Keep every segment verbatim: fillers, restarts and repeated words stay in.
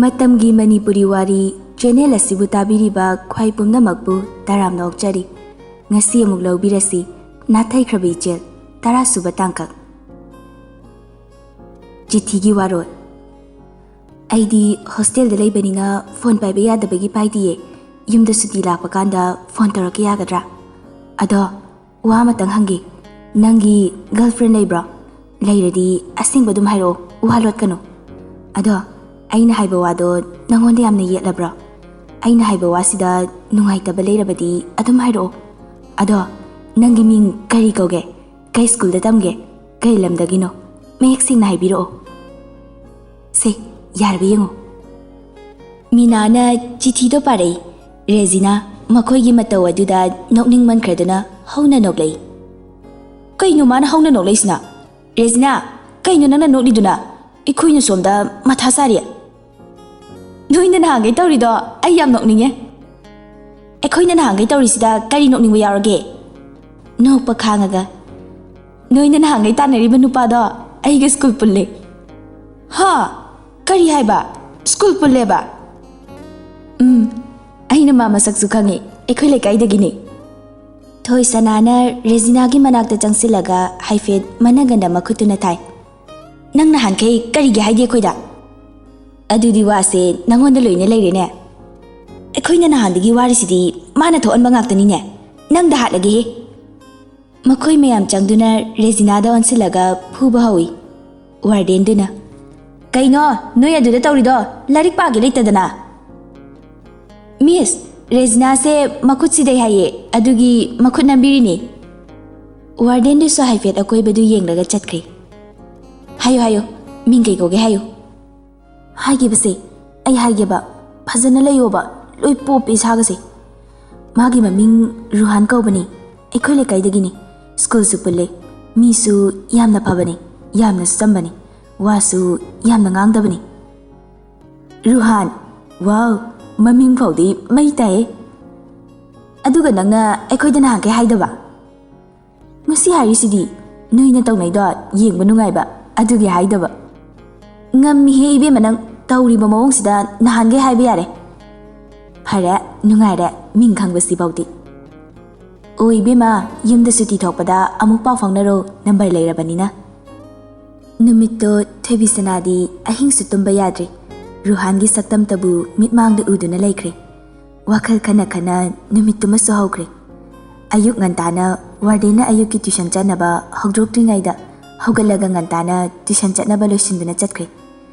ꯃꯇꯝꯒꯤ ꯃꯅꯤꯄꯨꯔꯤ ꯋꯥꯔꯤ ꯆꯦꯅꯦꯜ ꯑꯁꯤꯕꯨ ꯇꯥꯕꯤꯔꯤꯕ ꯈ꯭ꯋꯥꯏ ꯄꯨꯝꯅꯃꯛꯄꯨ ꯇꯔꯥꯝꯅ ꯑꯣꯛꯆꯔꯤ꯫ ꯉꯁꯤ ꯑꯃꯨꯛ ꯂꯧꯕꯤꯔꯁꯤ, ꯅꯥꯊꯩꯈ꯭ꯔꯕ ꯏꯆꯦꯜ, ꯇꯔꯥꯁꯨꯕ ꯇꯥꯡꯀꯛ꯫ ꯆꯤꯊꯤꯒꯤ ꯋꯥꯔꯣꯜ꯫ ꯑꯩꯗꯤ ꯍꯣꯁꯇꯦꯜꯗ ꯂꯩꯕꯅꯤꯅ ꯐꯣꯟ ꯄꯥꯏꯕ ꯌꯥꯗꯕꯒꯤ ꯄꯥꯏꯗꯤꯌꯦ꯫ ꯌꯨꯝꯗ ꯁꯨꯇꯤ ꯂꯥꯛꯄ ꯀꯥꯟꯗ ꯐꯣꯟ ꯇꯧꯔꯛꯀꯦ ꯌꯥꯒꯗ꯭ꯔꯥ? ꯑꯗꯣ, ꯋꯥ ꯑꯃꯇꯪ ꯍꯪꯒꯦ꯫ ꯅꯪꯒꯤ ꯒꯔꯜꯐ꯭ꯔꯦꯟ ꯂꯩꯕ꯭ꯔꯣ? ꯂꯩꯔꯗꯤ ꯑꯁꯦꯡꯕ ꯑꯗꯨꯝ ꯍꯥꯏꯔꯛꯑꯣ, ꯋꯥ ꯂꯣꯠꯀꯅꯨ꯫ ꯑꯗꯣ, ꯑꯩꯅ ꯍꯥꯏꯕ ꯋꯥꯗꯣ ꯅꯪꯉꯣꯟꯗ ꯌꯥꯝꯅ ꯌꯦꯠꯂꯕ꯭ꯔꯣ? ꯑꯩꯅ ꯍꯥꯏꯕ ꯋꯥꯁꯤꯗ ꯅꯨꯡꯉꯥꯏꯇꯕ ꯂꯩꯔꯕꯗꯤ ꯑꯗꯨꯝ ꯍꯥꯏꯔꯛꯑꯣ꯫ ꯑꯗꯣ, ꯅꯪꯒꯤ ꯃꯤꯡ ꯀꯔꯤ ꯀꯧꯒꯦ? ꯀꯩ ꯁ꯭ꯀꯨꯜꯗ ꯇꯝꯒꯦ? ꯀꯩ ꯂꯝꯗꯒꯤꯅꯣ? ꯃꯌꯦꯛ ꯁꯦꯡꯅ ꯍꯥꯏꯕꯤꯔꯛꯑꯣ꯫ ꯁꯦ, ꯌꯥꯔꯕ ꯌꯦꯡꯉꯣ꯫ ꯃꯤꯅꯥꯅ ꯆꯤꯊꯤꯗꯣ ꯄꯥꯔꯛꯏ꯫ ꯔꯦꯖꯤꯅꯥ ꯃꯈꯣꯏꯒꯤ ꯃꯇꯧ ꯑꯗꯨꯗ ꯅꯣꯛꯅꯤꯡꯃꯟꯈ꯭ꯔꯗꯨꯅ ꯍꯧꯅ ꯅꯣꯛꯂꯛꯏ꯫ "ꯀꯩꯅꯣ ꯃꯥꯅ ꯍꯧꯅ ꯅꯣꯛꯂꯛꯏꯁꯤꯅ? ꯔꯦꯖꯤꯅꯥ, ꯀꯩꯅꯣ ꯅꯪꯅ ꯅꯣꯛꯂꯤꯗꯨꯅ? ꯑꯩꯈꯣꯏꯅ ꯁꯣꯝꯗ ꯃꯊꯥ ꯁꯥꯔꯤ꯫ ꯅꯣꯏꯅ ꯅꯍꯥꯟꯈꯩ ꯇꯧꯔꯤꯗꯣ ꯑꯩ ꯌꯥꯝ ꯅꯣꯛꯅꯤꯡꯉꯦ꯫ ꯑꯩꯈꯣꯏꯅ ꯅꯍꯥꯟꯈꯩ ꯇꯧꯔꯤꯁꯤꯗ ꯀꯔꯤ ꯅꯣꯛꯅꯤꯡꯕ ꯌꯥꯎꯔꯒꯦ?" ꯅꯣꯛꯄ ꯈꯥꯡꯉꯒ, "ꯅꯣꯏꯅ ꯅꯍꯥꯟꯈꯩ ꯇꯥꯟꯅꯔꯤꯕ ꯅꯨꯄꯥꯗꯣ ꯑꯩꯒ ꯁ꯭ꯀꯨꯜ ꯄꯨꯜꯂꯦ꯫" "ꯍꯥ? ꯀꯔꯤ ꯍꯥꯏꯕ? ꯁ꯭ꯀꯨꯜ ꯄꯨꯜꯂꯦꯕ?" "ꯎꯝ, ꯑꯩꯅ ꯃꯥ ꯃꯁꯛꯁꯨ ꯈꯪꯉꯦ, ꯑꯩꯈꯣꯏ ꯂꯩꯀꯥꯏꯗꯒꯤꯅꯦ꯫" ꯊꯣꯏꯁꯅꯥꯅ ꯔꯦꯖꯤꯅꯥꯒꯤ ꯃꯅꯥꯛꯇ ꯆꯪꯁꯤꯜꯂꯒ ꯍꯥꯏꯐꯦꯠ ꯃꯅꯒꯟꯗ ꯃꯈꯨꯠꯇꯨꯅ ꯊꯥꯏ꯫ "ꯅꯪ ꯅꯍꯥꯟꯈꯩ ꯀꯔꯤꯒꯤ ꯍꯥꯏꯗꯦ ꯑꯩꯈꯣꯏꯗ?" "ꯑꯗꯨꯗꯤ ꯋꯥꯁꯦ ꯅꯪꯉꯣꯟꯗ ꯂꯣꯏꯅ ꯂꯩꯔꯦꯅꯦ꯫ ꯑꯩꯈꯣꯏꯅ ꯅꯍꯥꯟꯗꯒꯤ ꯋꯥꯔꯤꯁꯤꯗꯤ ꯃꯥꯅ ꯊꯣꯛꯍꯟꯕ ꯉꯥꯛꯇꯅꯤꯅꯦ꯫ ꯅꯪꯗ ꯍꯥꯠꯂꯒꯦꯍꯦ꯫" ꯃꯈꯣꯏ ꯃꯌꯥꯝ ꯆꯪꯗꯨꯅ ꯔꯦꯖꯤꯅꯥꯗ ꯑꯣꯟꯁꯤꯜꯂꯒ ꯐꯨꯕ ꯍꯧꯏ꯫ ꯋꯥꯔꯗꯦꯟꯗꯨꯅ, "ꯀꯩꯅꯣ ꯅꯣꯏ ꯑꯗꯨꯗ ꯇꯧꯔꯤꯗꯣ? ꯂꯥꯏꯔꯤꯛ ꯄꯥꯒꯦ ꯂꯩꯇꯗꯅ?" "ꯃꯤꯁ, ꯔꯦꯖꯤꯅꯥꯁꯦ ꯃꯈꯨꯠ ꯁꯤꯗꯩ ꯍꯥꯏꯌꯦ, ꯑꯗꯨꯒꯤ ꯃꯈꯨꯠ ꯅꯝꯕꯤꯔꯤꯅꯦ꯫" ꯋꯥꯔꯗꯦꯟꯗꯨꯁꯨ ꯍꯥꯏꯐꯦꯠ ꯑꯀꯣꯏꯕꯗꯨ ꯌꯦꯡꯂꯒ ꯆꯠꯈ꯭ꯔꯦ꯫ "ꯍꯥꯏꯌꯨ, ꯍꯥꯏꯌꯨ, ꯃꯤꯡ ꯀꯩ ꯀꯧꯒꯦ ꯍꯥꯏꯌꯨ꯫" ꯍꯥꯏꯈꯤꯕꯁꯦ ꯑꯩ ꯍꯥꯏꯒꯦꯕ, ꯐꯖꯅ ꯂꯩꯌꯣꯕ, ꯂꯣꯏ ꯄꯣꯞꯄꯦ ꯏꯁꯥꯒꯁꯦ꯫ "ꯃꯥꯒꯤ ꯃꯃꯤꯡ ꯔꯨꯍꯥꯟ ꯀꯧꯕꯅꯤ, ꯑꯩꯈꯣꯏ ꯂꯩꯀꯥꯏꯗꯒꯤꯅꯤ, ꯁ꯭ꯀꯨꯜꯁꯨ ꯄꯨꯜꯂꯦ, ꯃꯤꯁꯨ ꯌꯥꯝꯅ ꯐꯕꯅꯤ, ꯌꯥꯝꯅꯁꯨ ꯆꯝꯕꯅꯤ, ꯋꯥꯁꯨ ꯌꯥꯝꯅ ꯉꯥꯡꯗꯕꯅꯤ꯫" "ꯔꯨꯍꯥꯟ? ꯋꯥꯎ, ꯃꯃꯤꯡ ꯐꯥꯎꯗꯤ ꯃꯩ ꯇꯥꯏꯌꯦ꯫ ꯑꯗꯨꯒ ꯅꯪꯅ ꯑꯩꯈꯣꯏꯗ ꯅꯍꯥꯟꯈꯩ ꯍꯥꯏꯗꯕ?" "ꯉꯁꯤ ꯍꯥꯏꯔꯤꯁꯤꯗꯤ, ꯅꯣꯏꯅ ꯇꯧꯅꯩꯗꯣ ꯌꯦꯡꯕ ꯅꯨꯡꯉꯥꯏꯕ, ꯑꯗꯨꯒꯤ ꯍꯥꯏꯗꯕ꯫" "ꯉꯝꯃꯤꯍꯦ ꯏꯕꯦꯝꯃ ꯅꯪ, ꯇꯧꯔꯤꯕ ꯃꯑꯣꯡꯁꯤꯗ ꯅꯍꯥꯟꯈꯩ ꯍꯥꯏꯕ ꯌꯥꯔꯦ꯫ ꯐꯔꯦ, ꯅꯨꯡꯉꯥꯏꯔꯦ, ꯃꯤꯡ ꯈꯪꯕꯁꯤꯐꯥꯎꯗꯤ꯫ ꯑꯣ ꯏꯕꯦꯝꯃ, ꯌꯨꯝꯗ ꯁꯨꯇꯤ ꯊꯣꯛꯄꯗ ꯑꯃꯨꯛ ꯄꯥꯎ ꯐꯥꯎꯅꯔꯣ, ꯅꯝꯕꯔ ꯂꯩꯔꯕꯅꯤꯅ꯫ ꯅꯨꯃꯤꯠꯇꯣ ꯊꯣꯏꯕꯤꯁꯅꯥꯗꯤ ꯑꯍꯤꯡꯁꯨ ꯇꯨꯝꯕ ꯌꯥꯗ꯭ꯔꯦ꯫ ꯔꯨꯍꯥꯟꯒꯤ ꯁꯛꯇꯝꯇꯕꯨ ꯃꯤꯠꯃꯥꯡꯗ ꯎꯗꯨꯅ ꯂꯩꯈ꯭ꯔꯦ꯫ ꯋꯥꯈꯜ ꯈꯟꯅ ꯈꯟꯅ ꯅꯨꯃꯤꯠꯇꯨꯃꯁꯨ ꯍꯧꯈ꯭ꯔꯦ꯫ ꯑꯌꯨꯛ ꯉꯟꯇꯥꯅ ꯋꯥꯔꯗꯦꯟꯅ ꯑꯌꯨꯛꯀꯤ ꯇ꯭ꯌꯨꯁꯟ ꯆꯠꯅꯕ ꯍꯧꯗꯣꯛꯇ꯭ꯔꯤꯉꯩꯗ ꯍꯧꯒꯠꯂꯒ ꯉꯟꯇꯥꯅ ꯇ꯭ꯌꯨꯁꯟ ꯆꯠꯅꯕ ꯂꯣꯏꯁꯤꯟꯗꯨꯅ ꯆꯠꯈ꯭ꯔꯦ꯫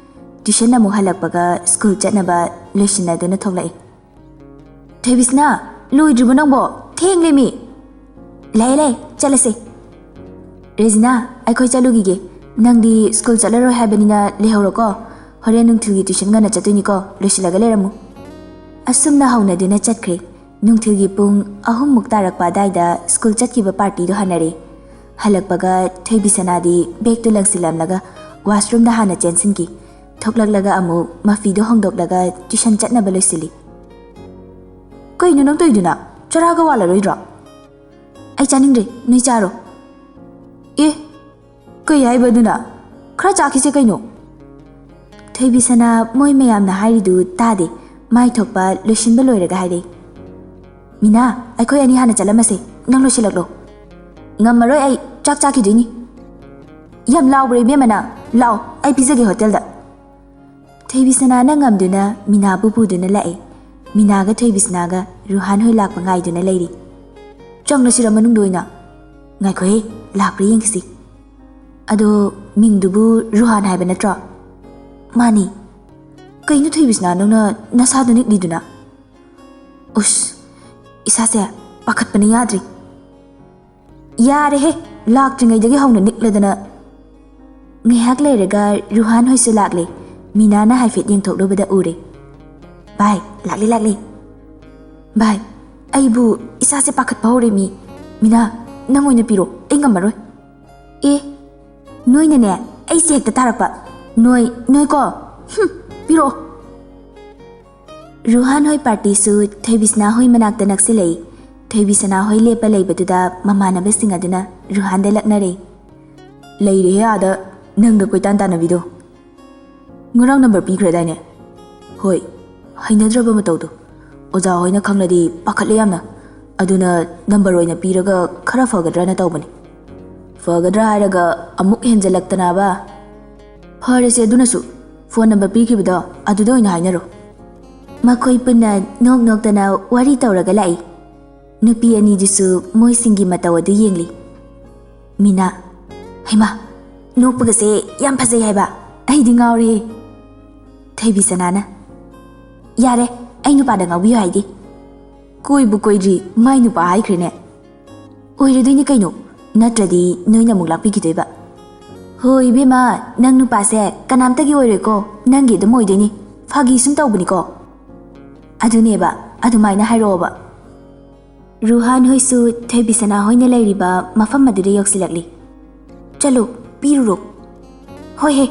ꯇ꯭ꯌꯨꯁꯟ ꯑꯃꯨꯛ ꯍꯜꯂꯛꯄꯒ ꯁ꯭ꯀꯨꯜ ꯆꯠꯅꯕ ꯂꯣꯏꯁꯤꯟꯅꯗꯨꯅ ꯊꯣꯛꯂꯛꯏ꯫ "ꯊꯣꯏꯕꯤꯁꯅꯥ, ꯂꯣꯏꯗ꯭ꯔꯤꯕꯣ ꯅꯪꯕꯣ? ꯊꯦꯡꯂꯦꯃꯤ!" "ꯂꯩ, ꯂꯩ, ꯆꯠꯂꯁꯦ꯫" "ꯔꯦꯖꯤꯅꯥ, ꯑꯩꯈꯣꯏ ꯆꯠꯂꯨꯈꯤꯒꯦ꯫ ꯅꯪꯗꯤ ꯁ꯭ꯀꯨꯜ ꯆꯠꯂꯔꯣꯏ ꯍꯥꯏꯕꯅꯤꯅ ꯂꯩꯍꯧꯔꯣꯀꯣ꯫ ꯍꯣꯔꯦꯟ ꯅꯨꯡꯊꯤꯜꯒꯤ ꯇ꯭ꯌꯨꯁꯟ ꯉꯟꯅ ꯆꯠꯇꯣꯏꯅꯤꯀꯣ, ꯂꯣꯏꯁꯤꯜꯂꯒ ꯂꯩꯔꯝꯃꯨ꯫" ꯑꯁꯨꯝꯅ ꯍꯧꯅꯗꯨꯅ ꯆꯠꯈ꯭ꯔꯦ꯫ ꯅꯨꯡꯊꯤꯜꯒꯤ ꯄꯨꯡ ꯑꯍꯨꯝꯃꯨꯛ ꯇꯥꯔꯛꯄ ꯑꯗꯥꯏꯗ ꯁ꯭ꯀꯨꯜ ꯆꯠꯈꯤꯕ ꯄꯥꯔꯇꯤꯗꯣ ꯍꯟꯅꯔꯦ꯫ ꯍꯜꯂꯛꯄꯒ ꯊꯣꯏꯕꯤꯁꯅꯥꯗꯤ ꯕꯦꯒꯇꯨ ꯂꯪꯁꯤꯜꯂꯝꯂꯒ ꯋꯥꯁꯔꯨꯝꯗ ꯍꯥꯟꯅ ꯆꯦꯟꯁꯤꯟꯈꯤ꯫ ꯊꯣꯛꯂꯛꯂꯒ ꯑꯃꯨꯛ ꯃꯐꯤꯗꯣ ꯍꯣꯡꯗꯣꯛꯂꯒ ꯇ꯭ꯌꯨꯁꯟ ꯆꯠꯅꯕ ꯂꯣꯏꯁꯤꯜꯂꯤ꯫ "ꯀꯩꯅꯣ ꯅꯪ ꯇꯧꯔꯤꯗꯨꯅ? ꯆꯔꯥꯒ ꯋꯥꯠꯂꯔꯣꯏꯗ꯭ꯔꯣ?" "ꯑꯩ ꯆꯥꯅꯤꯡꯗ꯭ꯔꯦ, ꯅꯣꯏ ꯆꯥꯔꯣ꯫" "ꯑꯦ, ꯀꯩ ꯍꯥꯏꯕ ꯑꯗꯨꯅ? ꯈꯔ ꯆꯥꯈꯤꯁꯦ ꯀꯩꯅꯣ꯫" ꯊꯣꯏꯕꯤꯁꯅꯥ ꯃꯣꯏ ꯃꯌꯥꯝꯅ ꯍꯥꯏꯔꯤꯗꯨ ꯇꯥꯗꯦ꯫ ꯃꯥꯏ ꯊꯣꯛꯄ ꯂꯣꯏꯁꯤꯟꯕ ꯂꯣꯏꯔꯒ ꯍꯥꯏꯔꯛꯏ꯫ "ꯃꯤꯅꯥ, ꯑꯩꯈꯣꯏ ꯑꯅꯤ ꯍꯥꯟꯅ ꯆꯠꯂꯝꯃꯁꯦ, ꯅꯪ ꯂꯣꯏꯁꯤꯜꯂꯛꯂꯣ꯫" "ꯉꯝꯃꯔꯣꯏ, ꯑꯩ ꯆꯥꯛ ꯆꯥꯈꯤꯗꯣꯏꯅꯤ꯫" "ꯌꯥꯝ ꯂꯥꯎꯕ꯭ꯔꯥ ꯏꯕꯦꯝꯃ ꯅꯪ? ꯂꯥꯛꯑꯣ, ꯑꯩ ꯄꯤꯖꯒꯦ ꯍꯣꯇꯦꯜꯗ꯫" ꯊꯣꯏꯕꯤꯁꯅꯥꯅ ꯉꯝꯗꯨꯅ ꯃꯤꯅꯥꯕꯨ ꯄꯨꯗꯨꯅ ꯂꯥꯛꯑꯦ꯫ ꯃꯤꯅꯥꯒ ꯊꯣꯏꯕꯤꯁꯅꯥꯒ ꯔꯨꯍꯥꯟ ꯍꯣꯏ ꯂꯥꯛꯄ ꯉꯥꯏꯗꯨꯅ ꯂꯩꯔꯤ꯫ "ꯆꯪꯂꯁꯤꯔ ꯃꯅꯨꯡꯗ ꯑꯣꯏꯅ?" "ꯉꯥꯏꯈꯣꯍꯦ, ꯂꯥꯛꯄ꯭ꯔꯥ ꯌꯦꯡꯈꯤꯁꯤ꯫" "ꯑꯗꯣ ꯃꯤꯡꯗꯨꯕꯨ ꯔꯨꯍꯥꯟ ꯍꯥꯏꯕ ꯅꯠꯇ꯭ꯔꯣ?" "ꯃꯥꯅꯤ꯫" "ꯀꯩꯅꯣ ꯊꯣꯏꯕꯤꯁꯅꯥ, ꯅꯪꯅ ꯅꯁꯥꯗꯨ ꯅꯤꯛꯂꯤꯗꯨꯅ?" "ꯎꯁ, ꯏꯁꯥꯁꯦ ꯄꯥꯈꯠꯄꯅ ꯌꯥꯗ꯭ꯔꯦ꯫" "ꯌꯥꯔꯦꯍꯦ, ꯂꯥꯛꯇ꯭ꯔꯤꯉꯩꯗꯒꯤ ꯍꯧꯅ ꯅꯤꯛꯂꯗꯅ꯫" ꯉꯥꯏꯍꯥꯛ ꯂꯩꯔꯒ ꯔꯨꯍꯥꯟ ꯍꯣꯏꯁꯨ ꯂꯥꯛꯂꯦ꯫ ꯃꯤꯅꯥꯅ ꯍꯥꯏꯐꯦꯠ ꯌꯦꯡꯊꯣꯛꯂꯨꯕꯗ ꯎꯔꯦ꯫ "ꯚꯥꯏ, ꯂꯥꯛꯂꯦ, ꯂꯥꯛꯂꯦ꯫" "ꯚꯥꯏ, ꯑꯩꯕꯨ ꯏꯁꯥꯁꯦ ꯄꯥꯈꯠꯄ ꯍꯧꯔꯦ ꯃꯤ꯫ ꯃꯤꯅꯥ, ꯅꯪ ꯑꯣꯏꯅ ꯄꯤꯔꯣ, ꯑꯩ ꯉꯝꯃꯔꯣꯏ꯫" "ꯑꯦ, ꯅꯣꯏꯅꯅꯦ, ꯑꯩꯁꯦ ꯍꯦꯛꯇ ꯇꯥꯔꯛꯄ꯫ ꯅꯣꯏ, ꯅꯣꯏꯀꯣ꯫ ꯍꯨꯝ, ꯄꯤꯔꯛꯑꯣ꯫" ꯔꯨꯍꯥꯟ ꯍꯣꯏ ꯄꯥꯔꯇꯤꯁꯨ ꯊꯣꯏꯕꯤꯁꯅꯥ ꯍꯣꯏ ꯃꯅꯥꯛꯇ ꯅꯛꯁꯤꯜꯂꯛꯏ꯫ ꯊꯣꯏꯕꯤꯁꯅꯥ ꯍꯣꯏ ꯂꯦꯞꯄ ꯂꯩꯕꯗꯨꯗ ꯃꯃꯥꯟꯅꯕꯁꯤꯡ ꯑꯗꯨꯅ ꯔꯨꯍꯥꯟꯗ ꯂꯛꯅꯔꯦ꯫ "ꯂꯩꯔꯦꯍꯦ ꯑꯥꯗ ꯅꯪꯒ ꯀꯣꯏꯇꯥꯟ ꯇꯥꯟꯅꯕꯤꯗꯣ꯫" ꯉꯔꯥꯡ ꯅꯝꯕꯔ ꯄꯤꯈ꯭ꯔꯗꯥꯏꯅꯦ? ꯍꯣꯏ, ꯍꯩꯅꯗ꯭ꯔꯕ ꯃꯇꯧꯗꯣ꯫ ꯑꯣꯖꯥ ꯍꯣꯏꯅ ꯈꯪꯂꯗꯤ ꯄꯥꯈꯠꯂꯦ ꯌꯥꯝꯅ꯫ ꯑꯗꯨꯅ ꯅꯝꯕꯔ ꯑꯣꯏꯅ ꯄꯤꯔꯒ ꯈꯔ ꯐꯒꯗ꯭ꯔꯅ ꯇꯧꯕꯅꯤ꯫ ꯐꯒꯗ꯭ꯔꯥ ꯍꯥꯏꯔꯒ ꯑꯃꯨꯛ ꯍꯦꯟꯖꯜꯂꯛꯇꯅꯕ꯫ ꯐꯔꯦꯁꯦ, ꯑꯗꯨꯅꯁꯨ꯫ ꯐꯣꯟ ꯅꯝꯕꯔ ꯄꯤꯈꯤꯕꯗꯣ ꯑꯗꯨꯗ ꯑꯣꯏꯅ ꯍꯥꯏꯅꯔꯣ꯫ ꯃꯈꯣꯏ ꯄꯨꯟꯅ ꯅꯣꯛ ꯅꯣꯛꯇꯅ ꯋꯥꯔꯤ ꯇꯧꯔꯒ ꯂꯥꯛꯏ꯫ ꯅꯨꯄꯤ ꯑꯅꯤꯗꯨꯁꯨ ꯃꯣꯏꯁꯤꯡꯒꯤ ꯃꯇꯧ ꯑꯗꯨ ꯌꯦꯡꯂꯤ꯫ ꯃꯤꯅꯥ, "ꯍꯩꯃꯥ, ꯅꯣꯛꯄꯒꯁꯦ ꯌꯥꯝ ꯐꯖꯩ ꯍꯥꯏꯕ꯫ ꯑꯩꯗꯤ ꯉꯥꯎꯔꯦ꯫" ꯊꯣꯏꯕꯤ ꯁꯅꯥꯅ, "ꯌꯥꯔꯦ, ꯑꯩ ꯅꯨꯄꯥꯗ ꯉꯥꯎꯕꯤꯌꯨ ꯍꯥꯏꯗꯤ꯫ ꯀꯣꯏꯕꯨ ꯀꯣꯏꯗ꯭ꯔꯤ, ꯃꯥꯏ ꯅꯨꯄꯥ ꯍꯥꯏꯈ꯭ꯔꯦꯅꯦ꯫ ꯑꯣꯏꯔꯗꯣꯏꯅꯤ ꯀꯩꯅꯣ, ꯅꯠꯇ꯭ꯔꯗꯤ ꯅꯣꯏꯅ ꯑꯃꯨꯛ ꯂꯥꯛꯄꯤꯈꯤꯗꯣꯏꯕ꯫" "ꯍꯣꯏ ꯏꯕꯦꯝꯃ, ꯅꯪ ꯅꯨꯄꯥꯁꯦ ꯀꯅꯥꯝꯇꯒꯤ ꯑꯣꯏꯔꯣꯏꯀꯣ, ꯅꯪꯒꯤ ꯑꯗꯨꯝ ꯑꯣꯏꯗꯣꯏꯅꯤ꯫ ꯐꯥꯒꯤ ꯁꯨꯝ ꯇꯧꯕꯅꯤꯀꯣ꯫" "ꯑꯗꯨꯅꯦꯕ, ꯑꯗꯨꯃꯥꯏꯅ ꯍꯥꯏꯔꯛꯑꯣꯕ꯫" ꯔꯨꯍꯥꯟ ꯍꯣꯏꯁꯨ ꯊꯣꯏꯕꯤꯁꯅꯥ ꯍꯣꯏꯅ ꯂꯩꯔꯤꯕ ꯃꯐꯝ ꯑꯗꯨꯗ ꯌꯧꯁꯤꯜꯂꯛꯂꯤ꯫ "ꯆꯠꯂꯨ, ꯄꯤꯔꯨꯔꯣ꯫" "ꯍꯣꯏ ꯍꯦ꯫"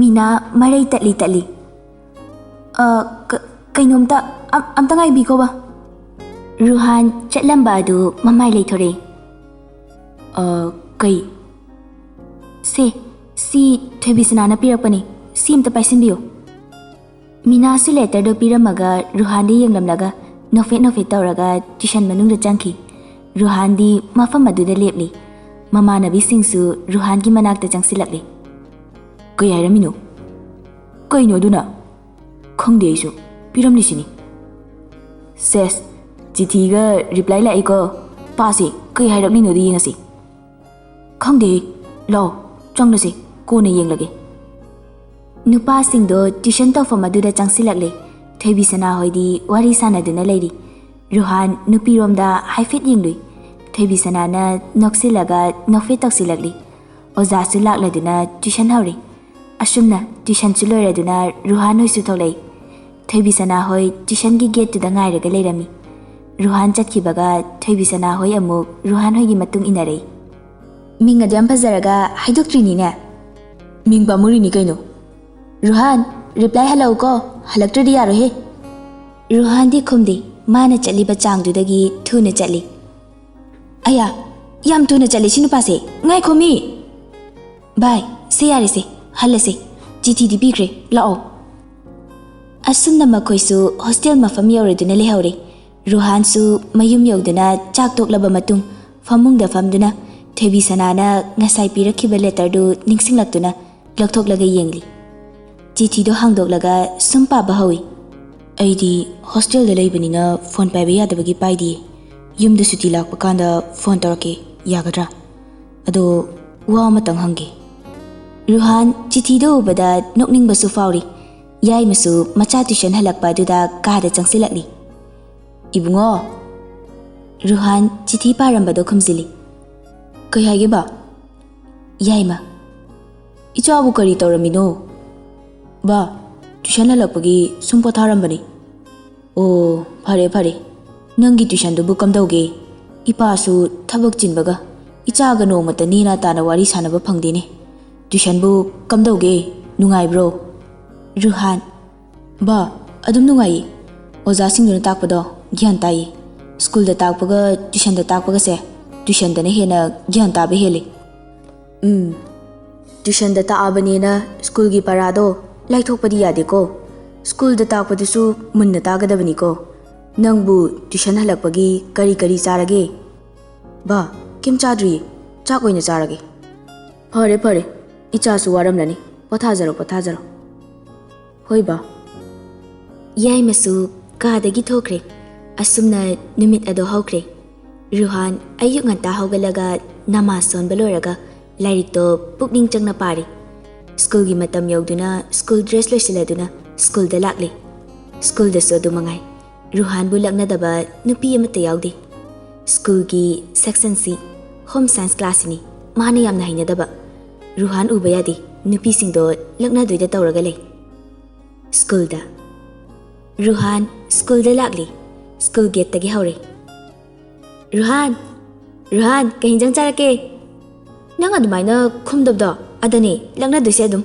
ꯃꯤꯅꯥ ꯃꯔꯩ ꯇꯠꯂꯤ ꯇꯠꯂꯤ꯫ "ꯑ, ꯀ-, ꯀꯩꯅꯣꯝꯇ, ꯑꯝ-, ꯑꯝꯇ ꯉꯥꯏꯕꯤꯈꯣꯕ꯫" ꯔꯨꯍꯥꯟ ꯆꯠꯂꯝꯕ ꯑꯗꯨ ꯃꯃꯥꯏ ꯂꯩꯊꯣꯔꯛꯏ꯫ "ꯑ, ꯀꯩ?" "ꯁꯦ, ꯁꯤ ꯊꯣꯏꯕꯤꯁꯅꯥꯅ ꯄꯤꯔꯛꯄꯅꯤ꯫ ꯁꯤ ꯑꯝꯇ ꯄꯥꯏꯁꯤꯟꯕꯤꯌꯨ꯫" ꯃꯤꯅꯥꯁꯨ ꯂꯦꯇꯔꯗꯣ ꯄꯤꯔꯝꯃꯒ ꯔꯨꯍꯥꯟꯗ ꯌꯦꯡꯂꯝꯂꯒ ꯅꯣꯛꯐꯦꯠ ꯅꯣꯛꯐꯦꯠ ꯇꯧꯔꯒ ꯇ꯭ꯌꯨꯁꯟ ꯃꯅꯨꯡꯗ ꯆꯪꯈꯤ꯫ ꯔꯨꯍꯥꯟꯗꯤ ꯃꯐꯝ ꯑꯗꯨꯗ ꯂꯦꯞꯂꯤ꯫ ꯃꯃꯥꯟꯅꯕꯤꯁꯤꯡꯁꯨ ꯔꯨꯍꯥꯟꯒꯤ ꯃꯅꯥꯛꯇ ꯆꯪꯁꯤꯜꯂꯛꯂꯤ꯫ "ꯀꯩ ꯍꯥꯏꯔꯝꯃꯤꯅꯣ? ꯀꯩꯅꯣ ꯑꯗꯨꯅ?" "ꯈꯪꯗꯦ ꯑꯩꯁꯨ, ꯄꯤꯔꯝꯂꯤꯁꯤꯅꯤ꯫" "ꯁꯦꯁ, ꯆꯤꯊꯤꯒ ꯔꯤꯄ꯭ꯂꯥꯏ ꯂꯥꯛꯏꯀꯣ꯫ ꯄꯥꯁꯦ, ꯀꯩ ꯍꯥꯏꯔꯛꯂꯤꯅꯣꯗꯣ ꯌꯦꯡꯉꯁꯤ꯫" "ꯈꯪꯗꯦ, ꯂꯥꯛꯑꯣ, ꯆꯪꯂꯁꯤ, ꯀꯣꯟꯅ ꯌꯦꯡꯂꯒꯦ꯫" ꯅꯨꯄꯥꯁꯤꯡꯗꯣ ꯇ꯭ꯌꯨꯁꯟ ꯇꯧꯐꯝ ꯑꯗꯨꯗ ꯆꯪꯁꯤꯜꯂꯛꯂꯦ꯫ ꯊꯣꯏꯕꯤꯁꯅꯥ ꯍꯣꯏꯗꯤ ꯋꯥꯔꯤ ꯁꯥꯟꯅꯗꯨꯅ ꯂꯩꯔꯤ꯫ ꯔꯨꯍꯥꯟ ꯅꯨꯄꯤꯔꯣꯝꯗ ꯍꯥꯏꯐꯦꯠ ꯌꯦꯡꯂꯨꯏ꯫ ꯊꯣꯏꯕꯤꯁꯅꯥꯅ ꯅꯣꯛꯁꯤꯜꯂꯒ ꯅꯣꯛꯐꯦꯠ ꯇꯧꯁꯤꯜꯂꯛꯂꯤ꯫ ꯑꯣꯖꯥꯁꯨ ꯂꯥꯛꯂꯗꯨꯅ ꯇ꯭ꯌꯨꯁꯟ ꯍꯧꯔꯦ꯫ ꯑꯁꯨꯝꯅ ꯇ꯭ꯌꯨꯁꯟꯁꯨ ꯂꯣꯏꯔꯗꯨꯅ ꯔꯨꯍꯥꯟ ꯍꯣꯏꯁꯨ ꯊꯣꯛꯂꯛꯏ꯫ ꯊꯣꯏꯕꯤꯁꯅꯥ ꯍꯣꯏ ꯇ꯭ꯌꯨꯁꯟꯒꯤ ꯒꯦꯠꯇꯨꯗ ꯉꯥꯏꯔꯒ ꯂꯩꯔꯝꯃꯤ꯫ ꯔꯨꯍꯥꯟ ꯆꯠꯈꯤꯕꯒ ꯊꯣꯏꯕꯤꯁꯅꯥ ꯍꯣꯏ ꯑꯃꯨꯛ ꯔꯨꯍꯥꯟ ꯍꯣꯏꯒꯤ ꯃꯇꯨꯡ ꯏꯟꯅꯔꯛꯏ꯫ "ꯃꯤꯡ ꯑꯗꯨ ꯌꯥꯝ ꯐꯖꯔꯒ ꯍꯥꯏꯗꯣꯛꯇ꯭ꯔꯤꯅꯤꯅꯦ꯫" "ꯃꯤꯡ ꯄꯥꯝꯃꯨꯔꯤꯅꯤ ꯀꯩꯅꯣ꯫" "ꯔꯨꯍꯥꯟ, ꯔꯤꯄ꯭ꯂꯥꯏ ꯍꯜꯂꯛꯎꯀꯣ, ꯍꯜꯂꯛꯇ꯭ꯔꯗꯤ ꯌꯥꯔꯣꯏꯍꯦ꯫" ꯔꯨꯍꯥꯟꯗꯤ ꯈꯨꯝꯗꯦ, ꯃꯥꯅ ꯆꯠꯂꯤꯕ ꯆꯥꯡꯗꯨꯗꯒꯤ ꯊꯨꯅ ꯆꯠꯂꯤ꯫ "ꯑꯌꯥ, ꯌꯥꯝ ꯊꯨꯅ ꯆꯠꯂꯤ ꯁꯤ ꯅꯨꯄꯥꯁꯦ, ꯉꯥꯏꯈꯣꯃꯤ!" "ꯚꯥꯏ, ꯁꯦ ꯌꯥꯔꯦꯁꯦ, ꯍꯜꯂꯁꯦ, ꯆꯤꯊꯤꯗꯤ ꯄꯤꯈ꯭ꯔꯦ, ꯂꯥꯛꯑꯣ꯫ ꯑꯁꯨꯝꯅ ꯃꯈꯣꯏꯁꯨ ꯍꯣꯁꯇꯦꯜ ꯃꯐꯝ ꯌꯧꯔꯗꯨꯅ ꯂꯩꯍꯧꯔꯦ꯫ ꯔꯨꯍꯥꯟꯁꯨ ꯃꯌꯨꯝ ꯌꯧꯗꯨꯅ ꯆꯥꯛ ꯇꯣꯛꯂꯕ ꯃꯇꯨꯡ ꯐꯃꯨꯡꯗ ꯐꯝꯗꯨꯅ ꯊꯣꯏꯕꯤ ꯁꯅꯥꯅ ꯉꯁꯥꯏ ꯄꯤꯔꯛꯈꯤꯕ ꯂꯦꯇꯔꯗꯨ ꯅꯤꯡꯁꯤꯡꯂꯛꯇꯨꯅ ꯂꯧꯊꯣꯛꯂꯒ ꯌꯦꯡꯂꯤ꯫ ꯆꯤꯊꯤꯗꯣ ꯍꯥꯡꯗꯣꯛꯂꯒ ꯁꯨꯝ ꯄꯥꯕ ꯍꯧꯏ꯫ "ꯑꯩꯗꯤ ꯍꯣꯁꯇꯦꯜꯗ ꯂꯩꯕꯅꯤꯅ ꯐꯣꯟ ꯄꯥꯏꯕ ꯌꯥꯗꯕꯒꯤ ꯄꯥꯏꯗꯤꯌꯦ꯫ ꯌꯨꯝꯗ ꯁꯨꯇꯤ ꯂꯥꯛꯄ ꯀꯥꯟꯗ ꯐꯣꯟ ꯇꯧꯔꯛꯀꯦ, ꯌꯥꯒꯗ꯭ꯔꯥ? ꯑꯗꯣ ꯋꯥ ꯑꯃꯇꯪ ꯍꯪꯒꯦ꯫" ꯔꯨꯍꯥꯟ ꯆꯤꯊꯤꯗꯣ ꯎꯕꯗ ꯅꯣꯛꯅꯤꯡꯕꯁꯨ ꯐꯥꯎꯔꯤ꯫ ꯌꯥꯏꯃꯁꯨ ꯃꯆꯥ ꯇ꯭ꯌꯨꯁꯟ ꯍꯜꯂꯛꯄ ꯑꯗꯨꯗ ꯀꯥꯗ ꯆꯪꯁꯤꯜꯂꯛꯂꯤ꯫ "ꯏꯕꯨꯡꯉꯣ!" ꯔꯨꯍꯥꯟ ꯆꯤꯊꯤ ꯄꯥꯔꯝꯕꯗꯣ ꯈꯨꯝꯖꯤꯜꯂꯤ꯫ "ꯀꯩ ꯍꯥꯏꯒꯦ ꯕꯥ?" ꯌꯥꯏꯃ: "ꯏꯆꯥꯕꯨ ꯀꯔꯤ ꯇꯧꯔꯝꯃꯤꯅꯣ?" "ꯕꯥ, ꯇ꯭ꯌꯨꯁꯟ ꯍꯜꯂꯛꯄꯒꯤ ꯁꯨꯝ ꯄꯣꯊꯥꯔꯝꯕꯅꯤ꯫" "ꯑꯣ, ꯐꯔꯦ ꯐꯔꯦ꯫ ꯅꯪꯒꯤ ꯇ꯭ꯌꯨꯁꯟꯗꯨꯕꯨ ꯀꯝꯗꯧꯒꯦ? ꯏꯄꯥꯁꯨ ꯊꯕꯛ ꯆꯤꯟꯕꯒ ꯏꯆꯥꯒ ꯅꯣꯡꯃꯇ ꯅꯦꯅꯥ ꯇꯥꯅ ꯋꯥꯔꯤ ꯁꯥꯟꯅꯕ ꯐꯪꯗꯦꯅꯦ꯫ ꯇ꯭ꯌꯨꯁꯟꯕꯨ ꯀꯝꯗꯧꯒꯦ? ꯅꯨꯡꯉꯥꯏꯕ꯭ꯔꯣ?" ꯔꯨꯍꯥꯟ: "ꯕꯥ, ꯑꯗꯨꯝ ꯅꯨꯡꯉꯥꯏꯌꯦ꯫ ꯑꯣꯖꯥꯁꯤꯡꯗꯨꯅ ꯇꯥꯛꯄꯗꯣ ꯒ꯭ꯌꯥꯟ ꯇꯥꯏꯌꯦ꯫ ꯁ꯭ꯀꯨꯜꯗ ꯇꯥꯛꯄꯒ ꯇ꯭ꯌꯨꯁꯟꯗ ꯇꯥꯛꯄꯒꯁꯦ ꯇ꯭ꯌꯨꯁꯟꯗꯅ ꯍꯦꯟꯅ ꯒ꯭ꯌꯥꯟ ꯇꯥꯕ ꯍꯦꯜꯂꯦ꯫" "ꯎꯝ, ꯇ꯭ꯌꯨꯁꯟꯗ ꯇꯥꯛꯑꯕꯅꯦꯅ ꯁ꯭ꯀꯨꯜꯒꯤ ꯄꯔꯥꯗꯣ ꯂꯥꯏꯊꯣꯛꯄꯗꯤ ꯌꯥꯗꯦꯀꯣ꯫ ꯁ꯭ꯀꯨꯜꯗ ꯇꯥꯛꯄꯗꯨꯁꯨ ꯃꯨꯟꯅ ꯇꯥꯒꯗꯕꯅꯤꯀꯣ꯫ ꯅꯪꯕꯨ ꯇ꯭ꯌꯨꯁꯟ ꯍꯜꯂꯛꯄꯒꯤ ꯀꯔꯤ ꯀꯔꯤ ꯆꯥꯔꯒꯦ?" "ꯕꯥ, ꯀꯩꯝ ꯆꯥꯗ꯭ꯔꯤꯌꯦ꯫ ꯆꯥꯛ ꯑꯣꯏꯅ ꯆꯥꯔꯒꯦ꯫" "ꯐꯔꯦ ꯐꯔꯦ, ꯏꯆꯥꯁꯨ ꯋꯥꯔꯝꯂꯅꯤ꯫ ꯄꯣꯊꯥꯖꯔꯣ, ꯄꯣꯊꯥꯖꯔꯣ꯫" "ꯍꯣꯏ ꯕꯥ꯫" ꯌꯥꯏꯃꯁꯨ ꯀꯥꯗꯒꯤ ꯊꯣꯛꯈ꯭ꯔꯦ꯫ ꯑꯁꯨꯝꯅ ꯅꯨꯃꯤꯠ ꯑꯗꯣ ꯍꯧꯈ꯭ꯔꯦ꯫ ꯔꯨꯍꯥꯟ ꯑꯌꯨꯛ ꯉꯟꯇꯥ ꯍꯧꯒꯠꯂꯒ ꯅꯃꯥꯖ ꯁꯣꯟꯕ ꯂꯣꯏꯔꯒ ꯂꯥꯏꯔꯤꯛꯇꯣ ꯄꯨꯛꯅꯤꯡ ꯆꯪꯅ ꯄꯥꯔꯤ꯫ ꯁ꯭ꯀꯨꯜꯒꯤ ꯃꯇꯝ ꯌꯧꯗꯨꯅ ꯁ꯭ꯀꯨꯜ ꯗ꯭ꯔꯦꯁ ꯂꯣꯏꯁꯤꯜꯂꯗꯨꯅ ꯁ꯭ꯀꯨꯜꯗ ꯂꯥꯛꯂꯤ꯫ ꯁ꯭ꯀꯨꯜꯗꯁꯨ ꯑꯗꯨ ꯃꯉꯥꯏ꯫ ꯔꯨꯍꯥꯟꯕꯨ ꯂꯛꯅꯗꯕ ꯅꯨꯄꯤ ꯑꯃꯠꯇ ꯌꯥꯎꯗꯦ꯫ ꯁ꯭ꯀꯨꯜꯒꯤ ꯁꯦꯛꯁꯟꯁꯤ ꯍꯣꯝ ꯁꯥꯏꯟꯁ ꯀ꯭ꯂꯥꯁꯁꯤꯅꯤ꯫ ꯃꯥꯅ ꯌꯥꯝꯅ ꯍꯩꯅꯗꯕ꯫ ꯔꯨꯍꯥꯟ ꯎꯕ ꯌꯥꯗꯦ꯫ ꯅꯨꯄꯤꯁꯤꯡꯗꯣ ꯂꯛꯅꯗꯣꯏꯗ ꯇꯧꯔꯒ ꯂꯩ꯫ ꯁ꯭ꯀꯨꯜꯗ꯫ ꯔꯨꯍꯥꯟ ꯁ꯭ꯀꯨꯜꯗ ꯂꯥꯛꯂꯤ꯫ ꯁ꯭ꯀꯨꯜ ꯒꯦꯠꯇꯒꯤ ꯍꯧꯔꯦ꯫ "ꯔꯨꯍꯥꯟ! ꯔꯨꯍꯥꯟ, ꯀꯩ ꯍꯤꯟꯖꯥꯡ ꯆꯥꯔꯛꯀꯦ?" "ꯅꯪ ꯑꯗꯨꯃꯥꯏꯅ ꯈꯨꯝꯗꯕꯗꯣ ꯑꯗꯅꯦ ꯂꯛꯅꯗꯣꯏꯁꯦ ꯑꯗꯨꯝ꯫"